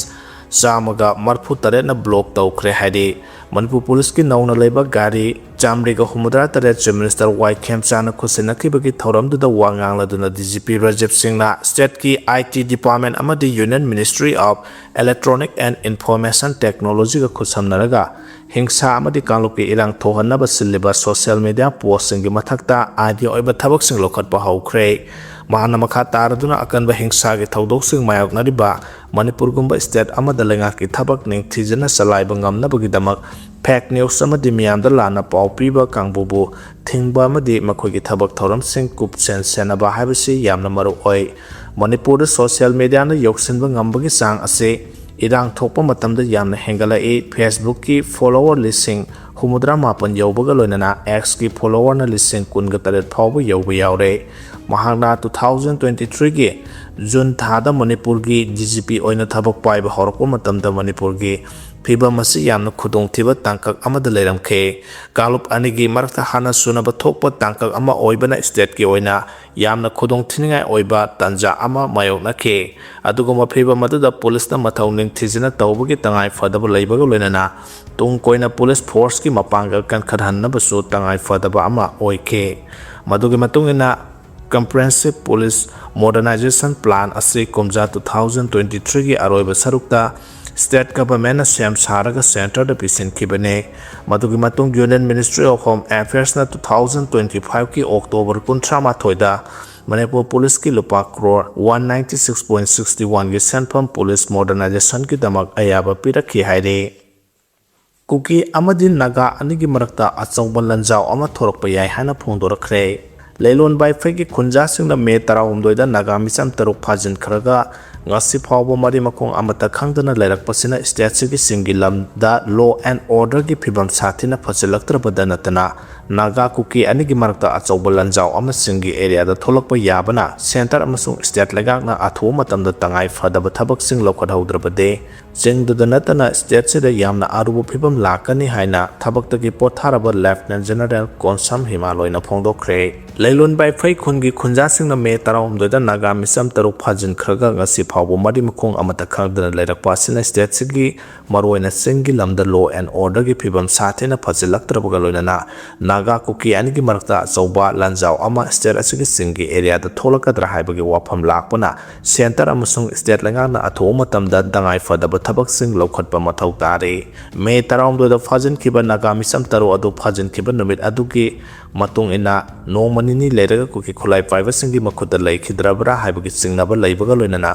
ꯆꯥꯝꯃꯒ ꯃꯔꯤꯐꯨ ꯇꯔꯦꯠꯅ block ꯇꯧꯈ꯭ꯔꯦ ꯍꯥꯏꯔꯤ꯫ ꯃꯅꯤꯄꯨꯔ ꯄꯨꯂꯤꯁꯀꯤ ꯅꯧꯅ ꯂꯩꯕ ꯒꯥꯔꯤ ꯆꯥꯃꯔꯤꯒ ꯍꯨꯝꯐꯨꯇꯔꯥ ꯇꯔꯦꯠ Chief Minister ꯋꯥꯏ ꯈꯦꯝꯆꯥꯅ ꯈꯨꯠꯁꯤꯟꯅꯈꯤꯕꯒꯤ ꯊꯧꯔꯝꯗꯨꯗ ꯋꯥ ꯉꯥꯡꯂꯗꯨꯅ D G P ꯔꯥꯖꯤꯕ ꯁꯤꯡꯅ state ꯀꯤ I T department ꯑꯃꯗꯤ Union Ministry of Electronic and Information Technology ꯒ ꯈꯨꯠꯁꯝꯅꯔꯒ ꯍꯤꯡꯁꯥ ꯑꯃꯗꯤ ꯀꯥꯡꯂꯨꯞꯀꯤ ꯏꯔꯥꯡ ꯊꯣꯛꯍꯟꯅꯕ ꯁꯤꯜꯂꯤꯕ social media post ꯁꯤꯡꯒꯤ ꯃꯊꯛꯇ ꯑꯥꯏꯟꯒꯤ ꯑꯣꯏꯕ ꯊꯕꯛꯁꯤꯡ ꯂꯧꯈꯠꯄ ꯍꯧꯈ꯭ꯔꯦ꯫ ꯃꯍꯥꯛꯅ ꯃꯈꯥ ꯇꯥꯔꯗꯨꯅ ꯑꯀꯟꯕ ꯍꯤꯡꯁꯥꯒꯤ ꯊꯧꯗꯣꯛꯁꯤꯡ ꯃꯥꯌꯣꯛꯅꯔꯤꯕ ꯃꯅꯤꯄꯨꯔꯒꯨꯝꯕ state ꯑꯃꯗ ꯂꯩꯉꯥꯛꯀꯤ ꯊꯕꯛ ꯅꯤꯡꯊꯤꯖꯅ ꯆꯂꯥꯏꯕ ꯉꯝꯅꯕꯒꯤꯗꯃꯛ fake news ꯑꯃꯗꯤ ꯃꯤꯌꯥꯝꯗ ꯂꯥꯟꯅ ꯄꯥꯎ ꯄꯤꯕ ꯀꯥꯡꯕꯨꯕꯨ ꯊꯤꯡꯕ ꯑꯃꯗꯤ ꯃꯈꯣꯏꯒꯤ ꯊꯕꯛ ꯊꯧꯔꯝꯁꯤꯡ ꯀꯨꯞꯁꯦꯟ ꯁꯦꯟꯅꯕ ꯍꯥꯏꯕꯁꯤ ꯌꯥꯝꯅ ꯃꯔꯨ ꯑꯣꯏ꯫ ꯃꯅꯤꯄꯨꯔꯗ social media ꯅ ꯌꯧꯁꯤꯟꯕ ꯉꯝꯕꯒꯤ ꯆꯥꯡ ꯑꯁꯤ ꯏꯔꯥꯡ ꯊꯣꯛꯄ ꯃꯇꯝꯗ ꯌꯥꯝꯅ ꯍꯦꯟꯒꯠꯂꯛꯏ꯫ Facebook ꯀꯤ follower ꯂꯤꯁꯤꯡ ꯍꯨꯝꯐꯨꯇꯔꯥ ꯃꯥꯄꯟ ꯌꯧꯕꯒ ꯂꯣꯏꯅꯅ X ꯀꯤ follower ꯅ ꯂꯤꯁꯤꯡ ꯀꯨꯟꯒ ꯇꯔꯦꯠ ꯐꯥꯎꯕ ꯌꯧꯕ ꯌꯥꯎꯔꯦ꯫ ꯃꯍꯥꯛꯅ two thousand twenty three ꯒꯤ June ꯊꯥꯗ ꯃꯅꯤꯄꯨꯔꯒꯤ D G P ꯑꯣꯏꯅ ꯊꯕꯛ ꯄꯥꯏꯕ ꯍꯧꯔꯛꯄ ꯃꯇꯝꯗ ꯃꯅꯤꯄꯨꯔꯒꯤ ꯐꯤꯕꯝ ꯑꯁꯤ ꯌꯥꯝꯅ ꯈꯨꯗꯣꯡꯊꯤꯕ ꯇꯥꯡꯀꯛ ꯑꯃꯗ ꯂꯩꯔꯝꯈꯤ꯫ ꯀꯥꯡꯂꯨꯞ ꯑꯅꯤꯒꯤ ꯃꯔꯛꯇ ꯍꯥꯟꯅ ꯁꯨꯅꯕ ꯊꯣꯛꯄ ꯇꯥꯡꯀꯛ ꯑꯃ ꯑꯣꯏꯕꯅ state ꯀꯤ ꯑꯣꯏꯅ ꯌꯥꯝꯅ ꯈꯨꯗꯣꯡꯊꯤꯅꯤꯡꯉꯥꯏ ꯑꯣꯏꯕ ꯇꯥꯟꯖꯥ ꯑꯃ ꯃꯥꯌꯣꯛꯅꯈꯤ꯫ ꯑꯗꯨꯒꯨꯝꯕ ꯐꯤꯕꯝ ꯑꯗꯨꯗ ꯄꯨꯂꯤꯁꯅ ꯃꯊꯧ ꯅꯤꯡꯊꯤꯖꯅ ꯇꯧꯕꯒꯤ ꯇꯉꯥꯏ ꯐꯗꯕ ꯂꯩꯕꯒ ꯂꯣꯏꯅꯅ ꯇꯨꯡ ꯀꯣꯏꯅ ꯄꯨꯂꯤꯁ force ꯀꯤ ꯃꯄꯥꯡꯒꯜ ꯀꯟꯈꯠꯍꯟꯅꯕꯁꯨ ꯇꯉꯥꯏ ꯐꯗꯕ ꯑꯃ ꯑꯣꯏꯈꯤ꯫ ꯃꯗꯨꯒꯤ ꯃꯇꯨꯡ ꯏꯟꯅ Comprehensive Police Modernization Plan ꯑꯁꯤ ꯀꯨꯝꯖꯥ two thousand twenty three ꯒꯤ ꯑꯔꯣꯏꯕ ꯁꯔꯨꯛꯇ state government ꯅ ꯁꯦꯝ ꯁꯥꯔꯒ centre ꯗ ꯄꯤꯁꯤꯟꯈꯤꯕꯅꯤ꯫ ꯃꯗꯨꯒꯤ ꯃꯇꯨꯡ Union Ministry of Home Affairs ꯅ two thousand twenty five ꯀꯤ October ꯀꯨꯟꯊ꯭ꯔꯥ ꯃꯥꯊꯣꯏꯗ ꯃꯅꯤꯄꯨꯔ ꯄꯨꯂꯤꯁꯀꯤ ꯂꯨꯄꯥ crore one ninety six point sixty one ꯒꯤ ꯁꯦꯟꯐꯝ police modernization ꯒꯤꯗꯃꯛ ꯑꯌꯥꯕ ꯄꯤꯔꯛꯈꯤ ꯍꯥꯏꯔꯤ꯫ ꯀꯨꯀꯤ ꯑꯃꯗꯤ ꯅꯥꯒꯥ ꯑꯅꯤꯒꯤ ꯃꯔꯛꯇ ꯑꯆꯧꯕ ꯂꯥꯟꯖꯥꯎ ꯑꯃ ꯊꯣꯔꯛꯄ ꯌꯥꯏ ꯍꯥꯏꯅ ꯐꯣꯡꯗꯣꯔꯛꯈ꯭ꯔꯦ꯫ ꯂꯩꯂꯣꯟ ꯕꯥꯏꯐꯩꯒꯤ ꯈꯨꯟꯖꯥꯁꯤꯡꯅ May ꯇꯔꯥꯍꯨꯝꯗꯣꯏꯗ ꯅꯥꯒꯥ ꯃꯤꯆꯝ ꯇꯔꯨꯛ ꯐꯥꯖꯤꯟꯈ꯭ꯔꯒ ꯉꯁꯤ ꯐꯥꯎꯕ ꯃꯔꯤ ꯃꯈꯣꯡ ꯑꯃꯠꯇ ꯈꯪꯗꯅ ꯂꯩꯔꯛꯄꯁꯤꯅ state ꯁꯤꯒꯤ ꯁꯤꯡꯒꯤ ꯂꯝꯗ law and order ꯒꯤ ꯐꯤꯕꯝ ꯁꯥꯊꯤꯅ ꯐꯠꯆꯤꯜꯂꯛꯇ꯭ꯔꯕꯗ ꯅꯠꯇꯅ ꯅꯥꯒꯥ ꯀꯨꯀꯤ ꯑꯅꯤꯒꯤ ꯃꯔꯛꯇ ꯑꯆꯧꯕ ꯂꯥꯟꯖꯥꯎ ꯑꯃ ꯆꯤꯡꯒꯤ area ꯗ ꯊꯣꯛꯂꯛꯄ ꯌꯥꯕꯅ centre ꯑꯃꯁꯨꯡ state ꯂꯩꯉꯥꯛꯅ ꯑꯊꯨꯕ ꯃꯇꯝꯗ ꯇꯉꯥꯏ ꯐꯗꯕ ꯊꯕꯛꯁꯤꯡ ꯂꯧꯈꯠꯍꯧꯗ꯭ꯔꯕꯗꯤ ꯆꯤꯡꯗꯨꯗ ꯅꯠꯇꯅ state ꯁꯤꯗ ꯌꯥꯝꯅ ꯑꯔꯨꯕ ꯐꯤꯕꯝ ꯂꯥꯛꯀꯅꯤ ꯍꯥꯏꯅ ꯊꯕꯛꯇꯒꯤ ꯄꯣꯊꯥꯔꯕ Lieutenant General ꯀꯣꯟꯁꯝ ꯍꯤꯃꯥꯜ ꯍꯣꯏꯅ ꯐꯣꯡꯗꯣꯛꯈ꯭ꯔꯦ꯫ ꯂꯩꯂꯣꯟ ꯕꯥꯏꯐꯩ ꯈꯨꯟꯒꯤ ꯈꯨꯟꯖꯥꯁꯤꯡꯅ May ꯇꯔꯥꯍꯨꯝꯗꯣꯏꯗ ꯅꯥꯒꯥ ꯃꯤꯆꯝ ꯇꯔꯨꯛ ꯐꯥꯖꯤꯟꯈ꯭ꯔꯒ ꯉꯁꯤ ꯐꯥꯎꯕ ꯃꯔꯤ ꯃꯈꯣꯡ ꯑꯃꯠꯇ ꯈꯪꯗꯅ ꯂꯩꯔꯛꯄ ꯑꯁꯤꯅ state ꯑꯁꯤꯒꯤ ꯃꯔꯨꯑꯣꯏꯅ ꯆꯤꯡꯒꯤ ꯂꯝꯗ law and orderꯒꯤ ꯐꯤꯕꯝ ꯁꯥꯊꯤꯅ ꯐꯖꯤꯜꯂꯛꯇ꯭ꯔꯕꯒ ꯂꯣꯏꯅꯅ ꯅꯥꯒꯥ ꯀꯨꯀꯤ ꯑꯅꯤꯒꯤ ꯃꯔꯛꯇ ꯑꯆꯧꯕ ꯂꯥꯟꯖꯥꯎ ꯑꯃ state ꯑꯁꯤꯒꯤ ꯆꯤꯡꯒꯤ areaꯗ ꯊꯣꯛꯂꯛꯀꯗ꯭ꯔꯥ ꯍꯥꯏꯕꯒꯤ ꯋꯥꯐꯝ ꯂꯥꯛꯄꯅ centre ꯑꯃꯁꯨꯡ state ꯂꯩꯉꯥꯛꯅ ꯑꯊꯨꯕ ꯃꯇꯝꯗ ꯇꯉꯥꯏ ꯐꯗꯕ ꯊꯕꯛꯁꯤꯡ ꯂꯧꯈꯠꯄ ꯃꯊꯧ ꯇꯥꯔꯤ꯫ May ꯇꯔꯥꯍꯨꯝꯗꯣꯏꯗ ꯐꯥꯖꯤꯟꯈꯤꯕ ꯅꯥꯒꯥ ꯃꯤꯆꯝ ꯇꯔꯨꯛ ꯑꯗꯨ ꯐꯥꯖꯤꯟꯈꯤꯕ ꯅꯨꯃꯤꯠ ꯑꯗꯨꯒꯤ ꯃꯇꯨꯡ ꯏꯟꯅ ꯅꯣꯡꯃ ꯅꯤꯅꯤ ꯂꯩꯔꯒ ꯀꯨꯀꯤ ꯈꯨꯠꯂꯥꯏ ꯄꯥꯏꯕꯁꯤꯡꯒꯤ ꯃꯈꯨꯠꯇ ꯂꯩꯈꯤꯗ꯭ꯔꯕ꯭ꯔꯥ ꯍꯥꯏꯕꯒꯤ ꯆꯤꯡꯅꯕ ꯂꯩꯕꯒ ꯂꯣꯏꯅꯅ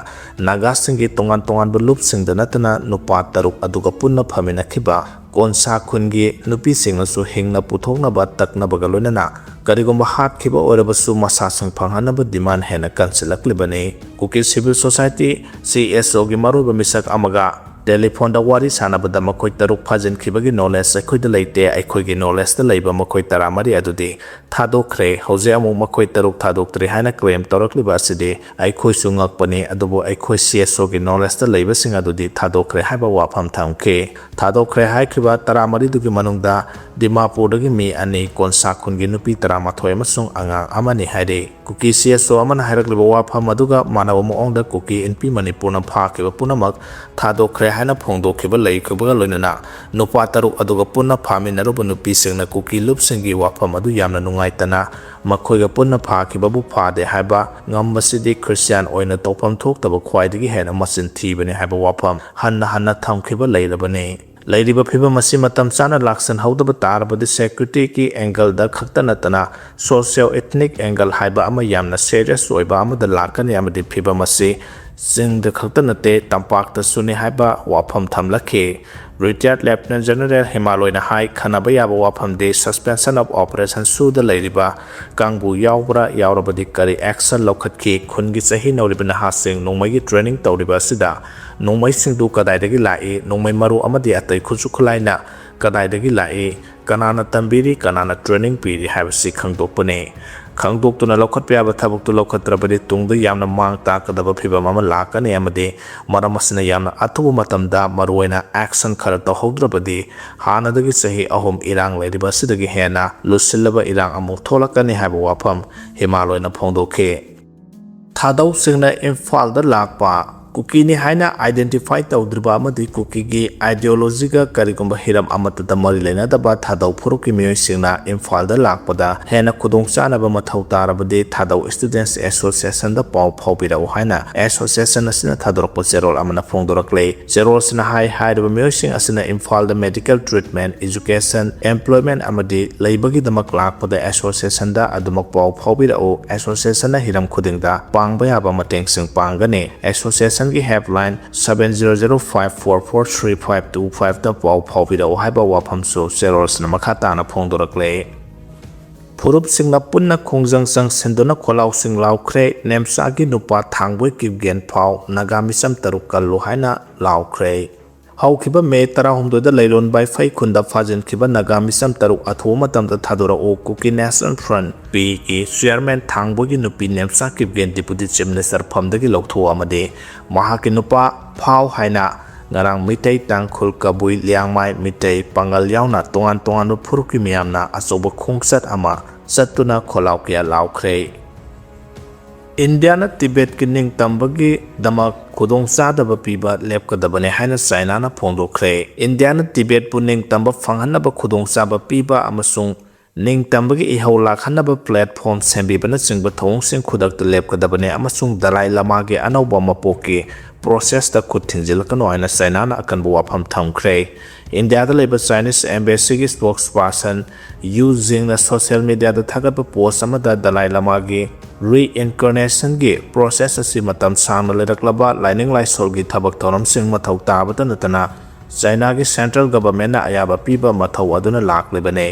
ꯅꯥꯒꯥꯁꯤꯡꯒꯤ ꯇꯣꯉꯥꯟ ꯇꯣꯉꯥꯟꯕ ꯂꯨꯞꯁꯤꯡꯗ ꯅꯠꯇꯅ ꯅꯨꯄꯥ ꯇꯔꯨꯛ ꯑꯗꯨꯒ ꯄꯨꯟꯅ ꯐꯝꯃꯤꯟꯅꯈꯤꯕ ꯀꯣꯟꯁꯥ ꯈꯨꯟꯒꯤ ꯅꯨꯄꯤꯁꯤꯡꯅꯁꯨ ꯍꯤꯡꯅ ꯄꯨꯊꯣꯛꯅꯕ ꯇꯛꯅꯕꯒ ꯂꯣꯏꯅꯅ ꯀꯔꯤꯒꯨꯝꯕ ꯍꯥꯠꯈꯤꯕ ꯑꯣꯏꯔꯕꯁꯨ ꯃꯁꯥꯁꯤꯡ ꯐꯪꯍꯟꯅꯕ demand ꯍꯦꯟꯅ ꯀꯟꯁꯤꯜꯂꯛꯂꯤꯕꯅꯤ꯫ ꯀꯨꯀꯤ civil society, CSOꯒꯤ ꯃꯔꯨꯑꯣꯏꯕ ꯃꯤꯁꯛ ꯑꯃꯒ ꯇꯦꯂꯤꯐꯣꯟꯗ ꯋꯥꯔꯤ ꯁꯥꯟꯅꯕꯗ ꯃꯈꯣꯏ ꯇꯔꯨꯛ ꯐꯥꯖꯤꯟꯈꯤꯕꯒꯤ knowledge ꯑꯩꯈꯣꯏꯗ ꯂꯩꯇꯦ, ꯑꯩꯈꯣꯏꯒꯤ knowledgeꯇ ꯂꯩꯕ ꯃꯈꯣꯏ ꯇꯔꯥꯃꯔꯤ ꯑꯗꯨꯗꯤ ꯊꯥꯗꯣꯛꯈ꯭ꯔꯦ, ꯍꯧꯖꯤꯛ ꯑꯃꯨꯛ ꯃꯈꯣꯏ ꯇꯔꯨꯛ ꯊꯥꯗꯣꯛꯇ꯭ꯔꯤ ꯍꯥꯏꯅ claim ꯇꯧꯔꯛꯂꯤꯕ ꯑꯁꯤꯗꯤ ꯑꯩꯈꯣꯏꯁꯨ ꯉꯛꯄꯅꯤ, ꯑꯗꯨꯕꯨ ꯑꯩꯈꯣꯏ CSOꯒꯤ knowledgeꯇ ꯂꯩꯕꯁꯤꯡ ꯑꯗꯨꯗꯤ ꯊꯥꯗꯣꯛꯈ꯭ꯔꯦ ꯍꯥꯏꯕ ꯋꯥꯐꯝ ꯊꯝꯈꯤ꯫ ꯊꯥꯗꯣꯛꯈ꯭ꯔꯦ ꯍꯥꯏꯈꯤꯕ ꯇꯔꯥꯃꯔꯤꯗꯨꯒꯤ ꯃꯅꯨꯡꯗ ꯗꯤꯃꯥꯄꯨꯔꯗꯒꯤ ꯃꯤ ꯑꯅꯤ, ꯀꯣꯟꯁꯥ ꯈꯨꯟꯒꯤ ꯅꯨꯄꯤ ꯇꯔꯥꯃꯥꯊꯣꯏ ꯑꯃꯁꯨꯡ ꯑꯉꯥꯡ ꯑꯃꯅꯤ ꯍꯥꯏꯔꯤ꯫ ꯀꯨꯀꯤ CSO ꯑꯃꯅ ꯍꯥꯏꯔꯛꯂꯤꯕ ꯋꯥꯐꯝ ꯑꯗꯨꯒ ꯃꯥꯟꯅꯕ ꯃꯑꯣꯡꯗ ꯀꯨꯀꯤ ꯏꯟꯄꯤ ꯃꯅꯤꯄꯨꯔꯅ ꯐꯥꯈꯤꯕ ꯄꯨꯝꯅꯃꯛ ꯊꯥꯗꯣꯛꯈ꯭ꯔꯦ ꯍꯥꯏꯅ ꯐꯣꯡꯗꯣꯛꯈꯤꯕ ꯂꯩꯈꯤꯕꯒ ꯂꯣꯏꯅꯅ ꯅꯨꯄꯥ ꯇꯔꯨꯛ ꯑꯗꯨꯒ ꯄꯨꯟꯅ ꯐꯥꯃꯤꯟꯅꯔꯨꯕ ꯅꯨꯄꯤꯁꯤꯡꯅ ꯀꯨꯀꯤ ꯂꯨꯞꯁꯤꯡꯒꯤ ꯋꯥꯐꯝ ꯑꯗꯨ ꯌꯥꯝꯅ ꯅꯨꯡꯉꯥꯏꯇꯅ ꯃꯈꯣꯏꯒ ꯄꯨꯟꯅ ꯐꯥꯈꯤꯕꯕꯨ ꯐꯥꯗꯦ ꯍꯥꯏꯕ ꯉꯝꯕꯁꯤꯗꯤ Christian ꯑꯣꯏꯅ ꯇꯧꯐꯝ ꯊꯣꯛꯇꯕ ꯈ꯭ꯋꯥꯏꯗꯒꯤ ꯍꯦꯟꯅ ꯃꯆꯤꯟ ꯊꯤꯕꯅꯤ ꯍꯥꯏꯕ ꯋꯥꯐꯝ ꯍꯟꯅ ꯍꯟꯅ ꯊꯝꯈꯤꯕ ꯂꯩꯔꯕꯅꯤ꯫ ꯂꯩꯔꯤꯕ ꯐꯤꯕꯝ ꯑꯁꯤ ꯃꯇꯝ ꯆꯥꯅ ꯂꯥꯛꯁꯤꯟꯍꯧꯗꯕ ꯇꯥꯔꯕꯗꯤ securityꯒꯤ angleꯗ ꯈꯛꯇ ꯅꯠꯇꯅ socio-ethnic angle ꯍꯥꯏꯕ ꯑꯃ ꯌꯥꯝꯅ serious ꯑꯣꯏꯕ ꯑꯃꯗ ꯂꯥꯛꯀꯅꯤ ꯑꯃꯗꯤ ꯐꯤꯕꯝ ꯑꯁꯤ ꯆꯤꯡꯗ ꯈꯛꯇ ꯅꯠꯇꯦ ꯇꯝꯄꯥꯛꯇꯁꯨꯅꯤ ꯍꯥꯏꯕ ꯋꯥꯐꯝ ꯊꯝꯂꯛꯈꯤ꯫ Retired Lieutenant General ꯍꯤꯃꯥꯂꯣꯏꯅ ꯍꯥꯏ, ꯈꯟꯅꯕ ꯌꯥꯕ ꯋꯥꯐꯝꯗꯤ suspension of operation ꯁꯨꯗ ꯂꯩꯔꯤꯕ ꯀꯥꯡꯕꯨ ꯌꯥꯎꯕ꯭ꯔꯥ, ꯌꯥꯎꯔꯕꯗꯤ ꯀꯔꯤ action ꯂꯧꯈꯠꯈꯤ? ꯈꯨꯟꯒꯤ ꯆꯍꯤ ꯅꯧꯔꯤꯕ ꯅꯍꯥꯁꯤꯡ ꯅꯣꯡꯃꯩꯒꯤ training ꯇꯧꯔꯤꯕ ꯑꯁꯤꯗ ꯅꯣꯡꯃꯩꯁꯤꯡꯗꯨ ꯀꯗꯥꯏꯗꯒꯤ ꯂꯥꯛꯏ? ꯅꯣꯡꯃꯩ ꯃꯔꯨ ꯑꯃꯗꯤ ꯑꯇꯩ ꯈꯨꯠꯁꯨ ꯈꯨꯠꯂꯥꯏꯅ ꯀꯗꯥꯏꯗꯒꯤ ꯂꯥꯛꯏ? ꯀꯅꯥꯅ ꯇꯝꯕꯤꯔꯤ, ꯀꯅꯥꯅ training ꯄꯤꯔꯤ ꯍꯥꯏꯕꯁꯤ ꯈꯪꯗꯣꯛꯄꯅꯤ꯫ ꯈꯪꯗꯣꯛꯇꯨꯅ ꯂꯧꯈꯠꯄ ꯌꯥꯕ ꯊꯕꯛꯇꯨ ꯂꯧꯈꯠꯇ꯭ꯔꯕꯗꯤ ꯇꯨꯡꯗ ꯌꯥꯝꯅ ꯃꯥꯡ ꯇꯥꯛꯀꯗꯕ ꯐꯤꯕꯝ ꯑꯃ ꯂꯥꯛꯀꯅꯤ ꯑꯃꯗꯤ ꯃꯔꯝ ꯑꯁꯤꯅ ꯌꯥꯝꯅ ꯑꯊꯨꯕ ꯃꯇꯝꯗ ꯃꯔꯨꯑꯣꯏꯅ action ꯈꯔ ꯇꯧꯍꯧꯗ꯭ꯔꯕꯗꯤ ꯍꯥꯟꯅꯗꯒꯤ ꯆꯍꯤ ꯑꯍꯨꯝ ꯏꯔꯥꯡ ꯂꯩꯔꯤꯕ ꯑꯁꯤꯗꯒꯤ ꯍꯦꯟꯅ ꯂꯨꯁꯤꯜꯂꯕ ꯏꯔꯥꯡ ꯑꯃꯨꯛ ꯊꯣꯛꯂꯛꯀꯅꯤ ꯍꯥꯏꯕ ꯋꯥꯐꯝ ꯍꯤꯃꯥꯂꯣꯏꯅ ꯐꯣꯡꯗꯣꯛꯈꯤ꯫ ꯊꯥꯗꯧꯁꯤꯡꯅ ꯏꯝꯐꯥꯜꯗ ꯂꯥꯛꯄ ꯀꯨꯀꯤꯅꯤ ꯍꯥꯏꯅ identify ꯇꯧꯗ꯭ꯔꯤꯕ ꯑꯃꯗꯤ ꯀꯨꯀꯤꯒꯤ ideologyꯒ ꯀꯔꯤꯒꯨꯝꯕ ꯍꯤꯔꯝ ꯑꯃꯠꯇꯗ ꯃꯔꯤ ꯂꯩꯅꯗꯕ ꯊꯥꯗꯧ ꯐꯨꯔꯨꯞꯀꯤ ꯃꯤꯑꯣꯏꯁꯤꯡꯅ ꯏꯝꯐꯥꯜꯗ ꯂꯥꯛꯄꯗ ꯍꯦꯟꯅ ꯈꯨꯗꯣꯡꯆꯥꯅꯕ ꯃꯊꯧ ꯇꯥꯔꯕꯗꯤ ꯊꯥꯗꯧ Students Associationꯗ ꯄꯥꯎ ꯐꯥꯎꯕꯤꯔꯛꯎ ꯍꯥꯏꯅ association ꯑꯁꯤꯅ ꯊꯥꯗꯣꯔꯛꯄ ꯆꯦꯔꯣꯜ ꯑꯃꯅ ꯐꯣꯡꯗꯣꯔꯛꯂꯦ꯫ ꯆꯦꯔꯣꯜ ꯑꯁꯤꯅ ꯍꯥꯏ, ꯍꯥꯏꯔꯤꯕ ꯃꯤꯑꯣꯏꯁꯤꯡ ꯑꯁꯤꯅ ꯏꯝꯐꯥꯜꯗ medical treatment, education, employment ꯑꯃꯗꯤ ꯂꯩꯕꯒꯤꯗꯃꯛ ꯂꯥꯛꯄꯗ associationꯗ ꯑꯗꯨꯃꯛ ꯄꯥꯎ ꯐꯥꯎꯕꯤꯔꯛꯎ꯫ Associationꯅ ꯍꯤꯔꯝ ꯈꯨꯗꯤꯡꯗ ꯄꯥꯡꯕ ꯌꯥꯕ ꯃꯇꯦꯡꯁꯤꯡ ꯄꯥꯡꯒꯅꯤ꯫ Associationꯒꯤ helpline seven zero zero five four four three five two fiveꯇ ꯄꯥꯎ ꯐꯥꯎꯕꯤꯔꯛꯎ ꯍꯥꯏꯕ ꯋꯥꯐꯝꯁꯨ ꯆꯦꯔꯣꯜꯁꯤꯅ ꯃꯈꯥ ꯇꯥꯅ ꯐꯣꯡꯗꯣꯔꯛꯂꯦ꯫ ꯐꯨꯔꯨꯞꯁꯤꯡꯅ ꯄꯨꯟꯅ ꯈꯣꯡꯖꯪ ꯆꯪꯁꯤꯟꯗꯨꯅ ꯈꯣꯜꯂꯥꯎꯁꯤꯡ ꯂꯥꯎꯈ꯭ꯔꯦ꯫ ꯅꯦꯝꯆꯥꯒꯤ ꯅꯨꯄꯥ ꯊꯥꯡꯕꯣꯏ ꯀꯤꯞꯒꯦꯟ ꯐꯥꯎ ꯅꯥꯒꯥ ꯃꯤꯆꯝ ꯇꯔꯨꯛ ꯀꯜꯂꯨ ꯍꯥꯏꯅ ꯂꯥꯎꯈ꯭ꯔꯦ꯫ ꯍꯧꯈꯤꯕ ꯃꯦ ꯇꯔꯥꯍꯨꯝꯗꯣꯏꯗ ꯂꯩꯔꯣꯟ ꯕꯥꯏꯐꯩ ꯈꯨꯟꯗ ꯐꯥꯖꯤꯟꯈꯤꯕ ꯅꯥꯒꯥ ꯃꯤꯆꯝ ꯇꯔꯨꯛ ꯑꯊꯨꯕ ꯃꯇꯝꯗ ꯊꯥꯗꯣꯔꯛꯎ, Kuki National Front, ꯀꯨꯀꯤꯒꯤ chairman ꯊꯥꯡꯕꯣꯏꯒꯤ ꯅꯨꯄꯤ Nemcha Kipgen Deputy Chief Minister ꯐꯝꯗꯒꯤ ꯂꯧꯊꯣꯛ ꯑꯃꯗꯤ ꯃꯍꯥꯛꯀꯤ ꯅꯨꯄꯥ ꯐꯥꯎ ꯍꯥꯏꯅ ꯉꯔꯥꯡ ꯃꯤꯇꯩ, ꯇꯥꯡꯈꯨꯜ, ꯀꯕꯨꯏ, ꯂꯤꯌꯥꯡꯃꯥꯏ, ꯃꯤꯇꯩ, ꯄꯥꯉꯜ ꯌꯥꯎꯅ ꯇꯣꯉꯥꯟ ꯇꯣꯉꯥꯟꯕ ꯐꯨꯔꯨꯞꯀꯤ ꯃꯤꯌꯥꯝꯅ ꯑꯆꯧꯕ ꯈꯣꯡꯆꯠ ꯑꯃ ꯆꯠꯇꯨꯅ ꯈꯣꯜꯂꯥꯎ ꯀꯌꯥ ꯂꯥꯎꯈ꯭ꯔꯦ꯫ ꯏꯟꯗꯤꯌꯥꯅ ꯇꯤꯕꯦꯠꯀꯤ ꯅꯤꯡꯇꯝꯕꯒꯤꯗꯃꯛ ꯈꯨꯗꯣꯡꯆꯥꯗꯕ ꯄꯤꯕ ꯂꯦꯞꯀꯗꯕꯅꯤ ꯍꯥꯏꯅ ꯆꯥꯏꯅꯥꯅ ꯐꯣꯡꯗꯣꯛꯈ꯭ꯔꯦ꯫ ꯏꯟꯗꯤꯌꯥꯅ ꯇꯤꯕꯦꯠꯄꯨ ꯅꯤꯡꯇꯝꯕ ꯐꯪꯍꯟꯅꯕ ꯈꯨꯗꯣꯡꯆꯥꯕ ꯄꯤꯕ ꯑꯃꯁꯨꯡ ꯅꯤꯡꯇꯝꯕꯒꯤ ꯏꯍꯧ ꯂꯥꯛꯍꯟꯅꯕ platform ꯁꯦꯝꯕꯤꯕꯅꯆꯤꯡꯕ ꯊꯧꯑꯣꯡꯁꯤꯡ ꯈꯨꯗꯛꯇ ꯂꯦꯞꯀꯗꯕꯅꯤ ꯑꯃꯁꯨꯡ ꯗꯂꯥꯏ ꯂꯃꯥꯒꯤ ꯑꯅꯧꯕ ꯃꯄꯣꯛꯀꯤ processꯇ ꯈꯨꯠ ꯊꯤꯡꯖꯤꯜꯂꯛꯀꯅꯨ ꯍꯥꯏꯅ ꯆꯥꯏꯅꯥꯅ ꯑꯀꯟꯕ ꯋꯥꯐꯝ ꯊꯝꯈ꯭ꯔꯦ꯫ ꯏꯟꯗꯤꯌꯥꯗ ꯂꯩꯕ Chinese embassyꯒꯤ spokesperson Yu Jingꯅ social mediaꯗ ꯊꯥꯒꯠꯄ post ꯑꯃꯗ ꯗꯂꯥꯏ ꯂꯃꯥꯒꯤ reincarnationꯒꯤ process ꯑꯁꯤ ꯃꯇꯝ ꯁꯥꯡꯅ ꯂꯩꯔꯛꯂꯕ ꯂꯥꯏꯅꯤꯡ ꯂꯥꯏꯁꯣꯜꯒꯤ ꯊꯕꯛ ꯊꯧꯔꯝꯁꯤꯡ ꯃꯊꯧ ꯇꯥꯕꯇ ꯅꯠꯇꯅ ꯆꯥꯏꯅꯥꯒꯤ central governmentꯅ ꯑꯌꯥꯕ ꯄꯤꯕ ꯃꯊꯧ ꯑꯗꯨꯅ ꯂꯥꯛꯂꯤꯕꯅꯤ꯫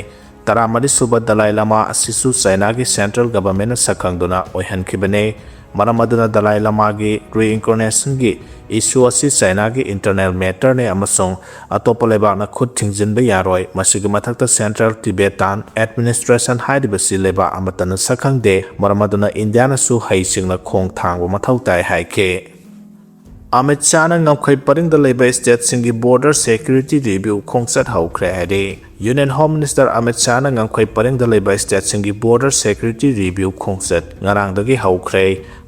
ꯇꯔꯥꯃꯔꯤ ꯁꯨꯕ ꯗꯂꯥꯏ ꯂꯃꯥ ꯑꯁꯤꯁꯨ ꯆꯥꯏꯅꯥꯒꯤ central governmentꯅ ꯁꯛꯈꯪꯗꯨꯅ ꯑꯣꯏꯍꯟꯈꯤꯕꯅꯤ꯫ ꯃꯔꯝ ꯑꯗꯨꯅ ꯗꯂꯥꯏ ꯂꯃꯥꯒꯤ reincarnationꯒꯤ issue ꯑꯁꯤ ꯆꯥꯏꯅꯥꯒꯤ internal matterꯅꯤ ꯑꯃꯁꯨꯡ ꯑꯇꯣꯞꯄ ꯂꯩꯕꯥꯛꯅ ꯈꯨꯠ ꯊꯤꯡꯖꯤꯟꯕ ꯌꯥꯔꯣꯏ꯫ ꯃꯁꯤꯒꯤ ꯃꯊꯛꯇ Central Tibetan Administration ꯍꯥꯏꯔꯤꯕꯁꯤ ꯂꯩꯕꯥꯛ ꯑꯃꯠꯇꯅ ꯁꯛꯈꯪꯗꯦ꯫ ꯃꯔꯝ ꯑꯗꯨꯅ ꯏꯟꯗꯤꯌꯥꯅꯁꯨ ꯍꯩꯁꯤꯡꯅ ꯈꯣꯡ ꯊꯥꯡꯕ ꯃꯊꯧ ꯇꯥꯏ ꯍꯥꯏꯈꯤ꯫ ꯑꯃꯤꯠ ꯁꯥꯍꯅ ꯉꯝꯈꯩ ꯄꯔꯤꯡꯗ ꯂꯩꯕ ꯁ꯭ꯇꯦꯠꯁꯤꯡꯒꯤ ꯕꯣꯔꯗꯔ ꯁꯦꯀ꯭ꯌꯨꯔꯤꯇꯤ ꯔꯤꯚ꯭ꯌꯨ ꯈꯣꯡꯆꯠ ꯍꯧꯈ꯭ꯔꯦ ꯍꯥꯏꯔꯤ꯫ ꯌꯨꯅꯤꯌꯟ ꯍꯣꯝ ꯃꯤꯅꯤꯁꯇꯔ ꯑꯃꯤꯠ ꯁꯥꯍꯅ ꯉꯝꯈꯩ ꯄꯔꯤꯡꯗ ꯂꯩꯕ ꯁ꯭ꯇꯦꯠꯁꯤꯡꯒꯤ ꯕꯣꯔꯗꯔ ꯁꯦꯀ꯭ꯌꯨꯔꯤꯇꯤ ꯔꯤꯚ꯭ꯌꯨ ꯈꯣꯡꯆꯠ ꯉꯔꯥꯡꯗꯒꯤ ꯍꯧꯈ꯭ꯔꯦ꯫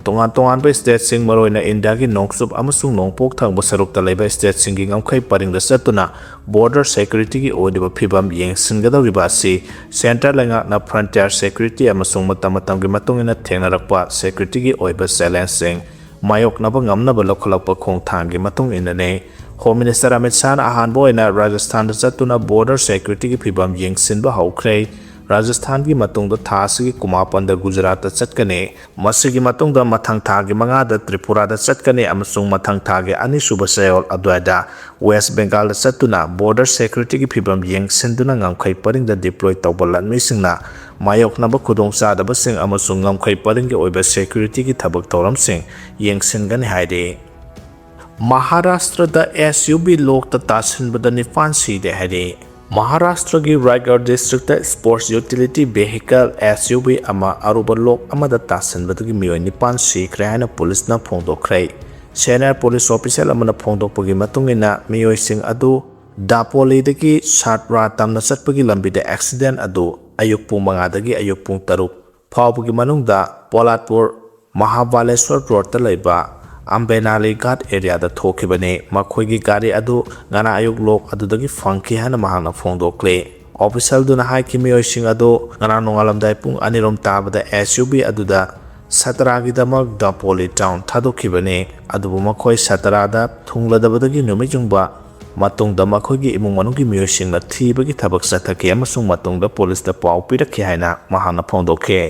ꯇꯣꯉꯥꯟ ꯇꯣꯉꯥꯟꯕ ꯁ꯭ꯇꯦꯠꯁꯤꯡ, ꯃꯔꯨꯑꯣꯏꯅ ꯏꯟꯗꯤꯌꯥꯒꯤ ꯅꯣꯡꯆꯨꯞ ꯑꯃꯁꯨꯡ ꯅꯣꯡꯄꯣꯛ ꯊꯪꯕ ꯁꯔꯨꯛꯇ ꯂꯩꯕ ꯁ꯭ꯇꯦꯠꯁꯤꯡꯒꯤ ꯉꯝꯈꯩ ꯄꯔꯤꯡꯗ ꯆꯠꯇꯨꯅ ꯕꯣꯔꯗꯔ ꯁꯦꯀ꯭ꯌꯨꯔꯤꯇꯤꯒꯤ ꯑꯣꯏꯔꯤꯕ ꯐꯤꯕꯝ ꯌꯦꯡꯁꯤꯟꯒꯗꯧꯔꯤꯕ ꯑꯁꯤ ꯁꯦꯟꯇꯔ ꯂꯩꯉꯥꯛꯅ ꯐ꯭ꯔꯟꯇꯤꯌꯔ ꯁꯦꯀ꯭ꯌꯨꯔꯤꯇꯤ ꯑꯃꯁꯨꯡ ꯃꯇꯝ ꯃꯇꯝꯒꯤ ꯃꯇꯨꯡ ꯏꯟꯅ ꯊꯦꯡꯅꯔꯛꯄ ꯁꯦꯀ꯭ꯌꯨꯔꯤꯇꯤꯒꯤ ꯑꯣꯏꯕ ꯆꯦꯂꯦꯟꯖꯁꯤꯡ ꯃꯥꯌꯣꯛꯅꯕ ꯉꯝꯅꯕ ꯂꯧꯈꯠꯂꯛꯄ ꯈꯣꯡꯊꯥꯡꯒꯤ ꯃꯇꯨꯡ ꯏꯟꯅꯅꯤ꯫ ꯍꯣꯝ ꯃꯤꯅꯤꯁꯇꯔ ꯑꯃꯤꯠ ꯁꯥꯍꯅ ꯑꯍꯥꯟꯕ ꯑꯣꯏꯅ ꯔꯥꯖꯁꯊꯥꯟꯗ ꯆꯠꯇꯨꯅ ꯕꯣꯔꯗꯔ ꯁꯦꯀ꯭ꯌꯨꯔꯤꯇꯤꯒꯤ ꯐꯤꯕꯝ ꯌꯦꯡꯁꯤꯟꯕ ꯍꯧꯈ꯭ꯔꯦ꯫ ꯔꯥꯖꯁꯊꯥꯟꯒꯤ ꯃꯇꯨꯡꯗ ꯊꯥ ꯑꯁꯤꯒꯤ ꯀꯨꯟꯃꯥꯄꯟꯗ ꯒꯨꯖꯔꯥꯠꯇ ꯆꯠꯀꯅꯤ꯫ ꯃꯁꯤꯒꯤ ꯃꯇꯨꯡꯗ ꯃꯊꯪ ꯊꯥꯒꯤ ꯃꯉꯥꯗ ꯇ꯭ꯔꯤꯄꯨꯔꯥꯗ ꯆꯠꯀꯅꯤ ꯑꯃꯁꯨꯡ ꯃꯊꯪ ꯊꯥꯒꯤ ꯑꯅꯤꯁꯨꯕ ꯆꯌꯣꯜ ꯑꯗꯨꯋꯥꯏꯗ ꯋꯦꯁ ꯕꯦꯡꯒꯥꯜꯗ ꯆꯠꯇꯨꯅ ꯕꯣꯔꯗꯔ ꯁꯦꯀ꯭ꯌꯨꯔꯤꯇꯤꯒꯤ ꯐꯤꯕꯝ ꯌꯦꯡꯁꯤꯟꯗꯨꯅ ꯉꯝꯈꯩ ꯄꯔꯤꯡꯗ ꯗꯤꯄ꯭ꯂꯣꯏ ꯇꯧꯕ ꯂꯥꯟꯃꯤꯁꯤꯡꯅ ꯃꯥꯌꯣꯛꯅꯕ ꯈꯨꯗꯣꯡꯆꯥꯗꯕꯁꯤꯡ ꯑꯃꯁꯨꯡ ꯉꯝꯈꯩ ꯄꯔꯤꯡꯒꯤ ꯑꯣꯏꯕ ꯁꯦꯀ꯭ꯌꯨꯔꯤꯇꯤꯒꯤ ꯊꯕꯛ ꯊꯧꯔꯝꯁꯤꯡ ꯌꯦꯡꯁꯤꯟꯒꯅꯤ ꯍꯥꯏꯔꯤ꯫ ꯃꯍꯥꯔꯥꯁꯇ꯭ꯔꯗ ꯑꯦꯁ ꯌꯨ ꯚꯤ ꯂꯣꯛꯇ ꯇꯥꯁꯤꯟꯕꯗ ꯅꯤꯄꯥꯟ ꯁꯤꯔꯦ ꯍꯥꯏꯔꯤ꯫ ꯃꯍꯥꯔꯥꯁꯇ꯭ꯔꯒꯤ Raigad district sports utility vehicle S U V ꯑꯃ ꯑꯔꯨꯕ ꯂꯣꯛ ꯑꯃꯗ ꯇꯥꯁꯤꯟꯕꯗꯒꯤ ꯃꯤꯑꯣꯏ ꯅꯤꯄꯥꯟ ꯁꯤꯈ꯭ꯔꯦ ꯍꯥꯏꯅ ꯄꯨꯂꯤꯁꯅ ꯐꯣꯡꯗꯣꯛꯈ꯭ꯔꯦ꯫ ꯁꯦꯅꯤꯌꯔ ꯄꯨꯂꯤꯁ ꯑꯣꯐꯤꯁꯤꯌꯦꯜ ꯑꯃꯅ ꯐꯣꯡꯗꯣꯛꯄꯒꯤ ꯃꯇꯨꯡ ꯏꯟꯅ, ꯃꯤꯑꯣꯏꯁꯤꯡ ꯑꯗꯨ ꯗꯥꯄꯣꯂꯤꯗꯒꯤ ꯁꯥꯠꯔꯥ ꯇꯝꯅ ꯆꯠꯄꯒꯤ ꯂꯝꯕꯤꯗ ꯑꯦꯛꯁꯤꯗꯦꯟ ꯑꯗꯨ ꯑꯌꯨꯛ ꯄꯨꯡ ꯃꯉꯥꯗꯒꯤ ꯑꯌꯨꯛ ꯄꯨꯡ ꯇꯔꯨꯛ ꯐꯥꯎꯕꯒꯤ ꯃꯅꯨꯡꯗ ꯄꯣꯂꯥꯠꯄꯨꯔ ꯃꯍꯥꯕꯥꯂꯦꯁ꯭ꯋꯔ ꯔꯣꯗꯇ ꯂꯩꯕ ꯑꯝꯕꯦꯅꯥꯂꯤ ꯘꯥꯠ ꯑꯦꯔꯤꯌꯥꯗ ꯊꯣꯛꯈꯤꯕꯅꯤ꯫ ꯃꯈꯣꯏꯒꯤ ꯒꯥꯔꯤ ꯑꯗꯨ ꯉꯔꯥꯡ ꯑꯌꯨꯛ ꯂꯣꯛ ꯑꯗꯨꯗꯒꯤ ꯐꯪꯈꯤ ꯍꯥꯏꯅ ꯃꯍꯥꯛꯅ ꯐꯣꯡꯗꯣꯛꯂꯤ꯫ ꯑꯣꯐꯤꯁꯤꯌꯦꯜꯗꯨꯅ ꯍꯥꯏꯈꯤ, ꯃꯤꯑꯣꯏꯁꯤꯡ ꯑꯗꯨ ꯉꯔꯥꯡ ꯅꯣꯡꯉꯥꯜꯂꯝꯗꯥꯏ ꯄꯨꯡ ꯑꯅꯤꯔꯣꯝ ꯇꯥꯕꯗ ꯑꯦꯁ ꯌꯨ ꯚꯤ ꯑꯗꯨꯗ ꯁꯥꯇ꯭ꯔꯥꯒꯤꯗꯃꯛ ꯗꯥꯄꯣꯂꯤ ꯇꯥꯎꯟ ꯊꯥꯗꯣꯛꯈꯤꯕꯅꯤ꯫ ꯑꯗꯨꯕꯨ ꯃꯈꯣꯏ ꯁꯥꯇ꯭ꯔꯥꯗ ꯊꯨꯡꯂꯗꯕꯗꯒꯤ ꯅꯨꯃꯤꯠ ꯌꯨꯡꯕ ꯃꯇꯨꯡꯗ ꯃꯈꯣꯏꯒꯤ ꯏꯃꯨꯡ ꯃꯅꯨꯡꯒꯤ ꯃꯤꯑꯣꯏꯁꯤꯡꯅ ꯊꯤꯕꯒꯤ ꯊꯕꯛ ꯆꯠꯊꯈꯤ ꯑꯃꯁꯨꯡ ꯃꯇꯨꯡꯗ ꯄꯨꯂꯤꯁꯇ ꯄꯥꯎ ꯄꯤꯔꯛꯈꯤ ꯍꯥꯏꯅ ꯃꯍꯥꯛꯅ ꯐꯣꯡꯗꯣꯛꯈꯤ꯫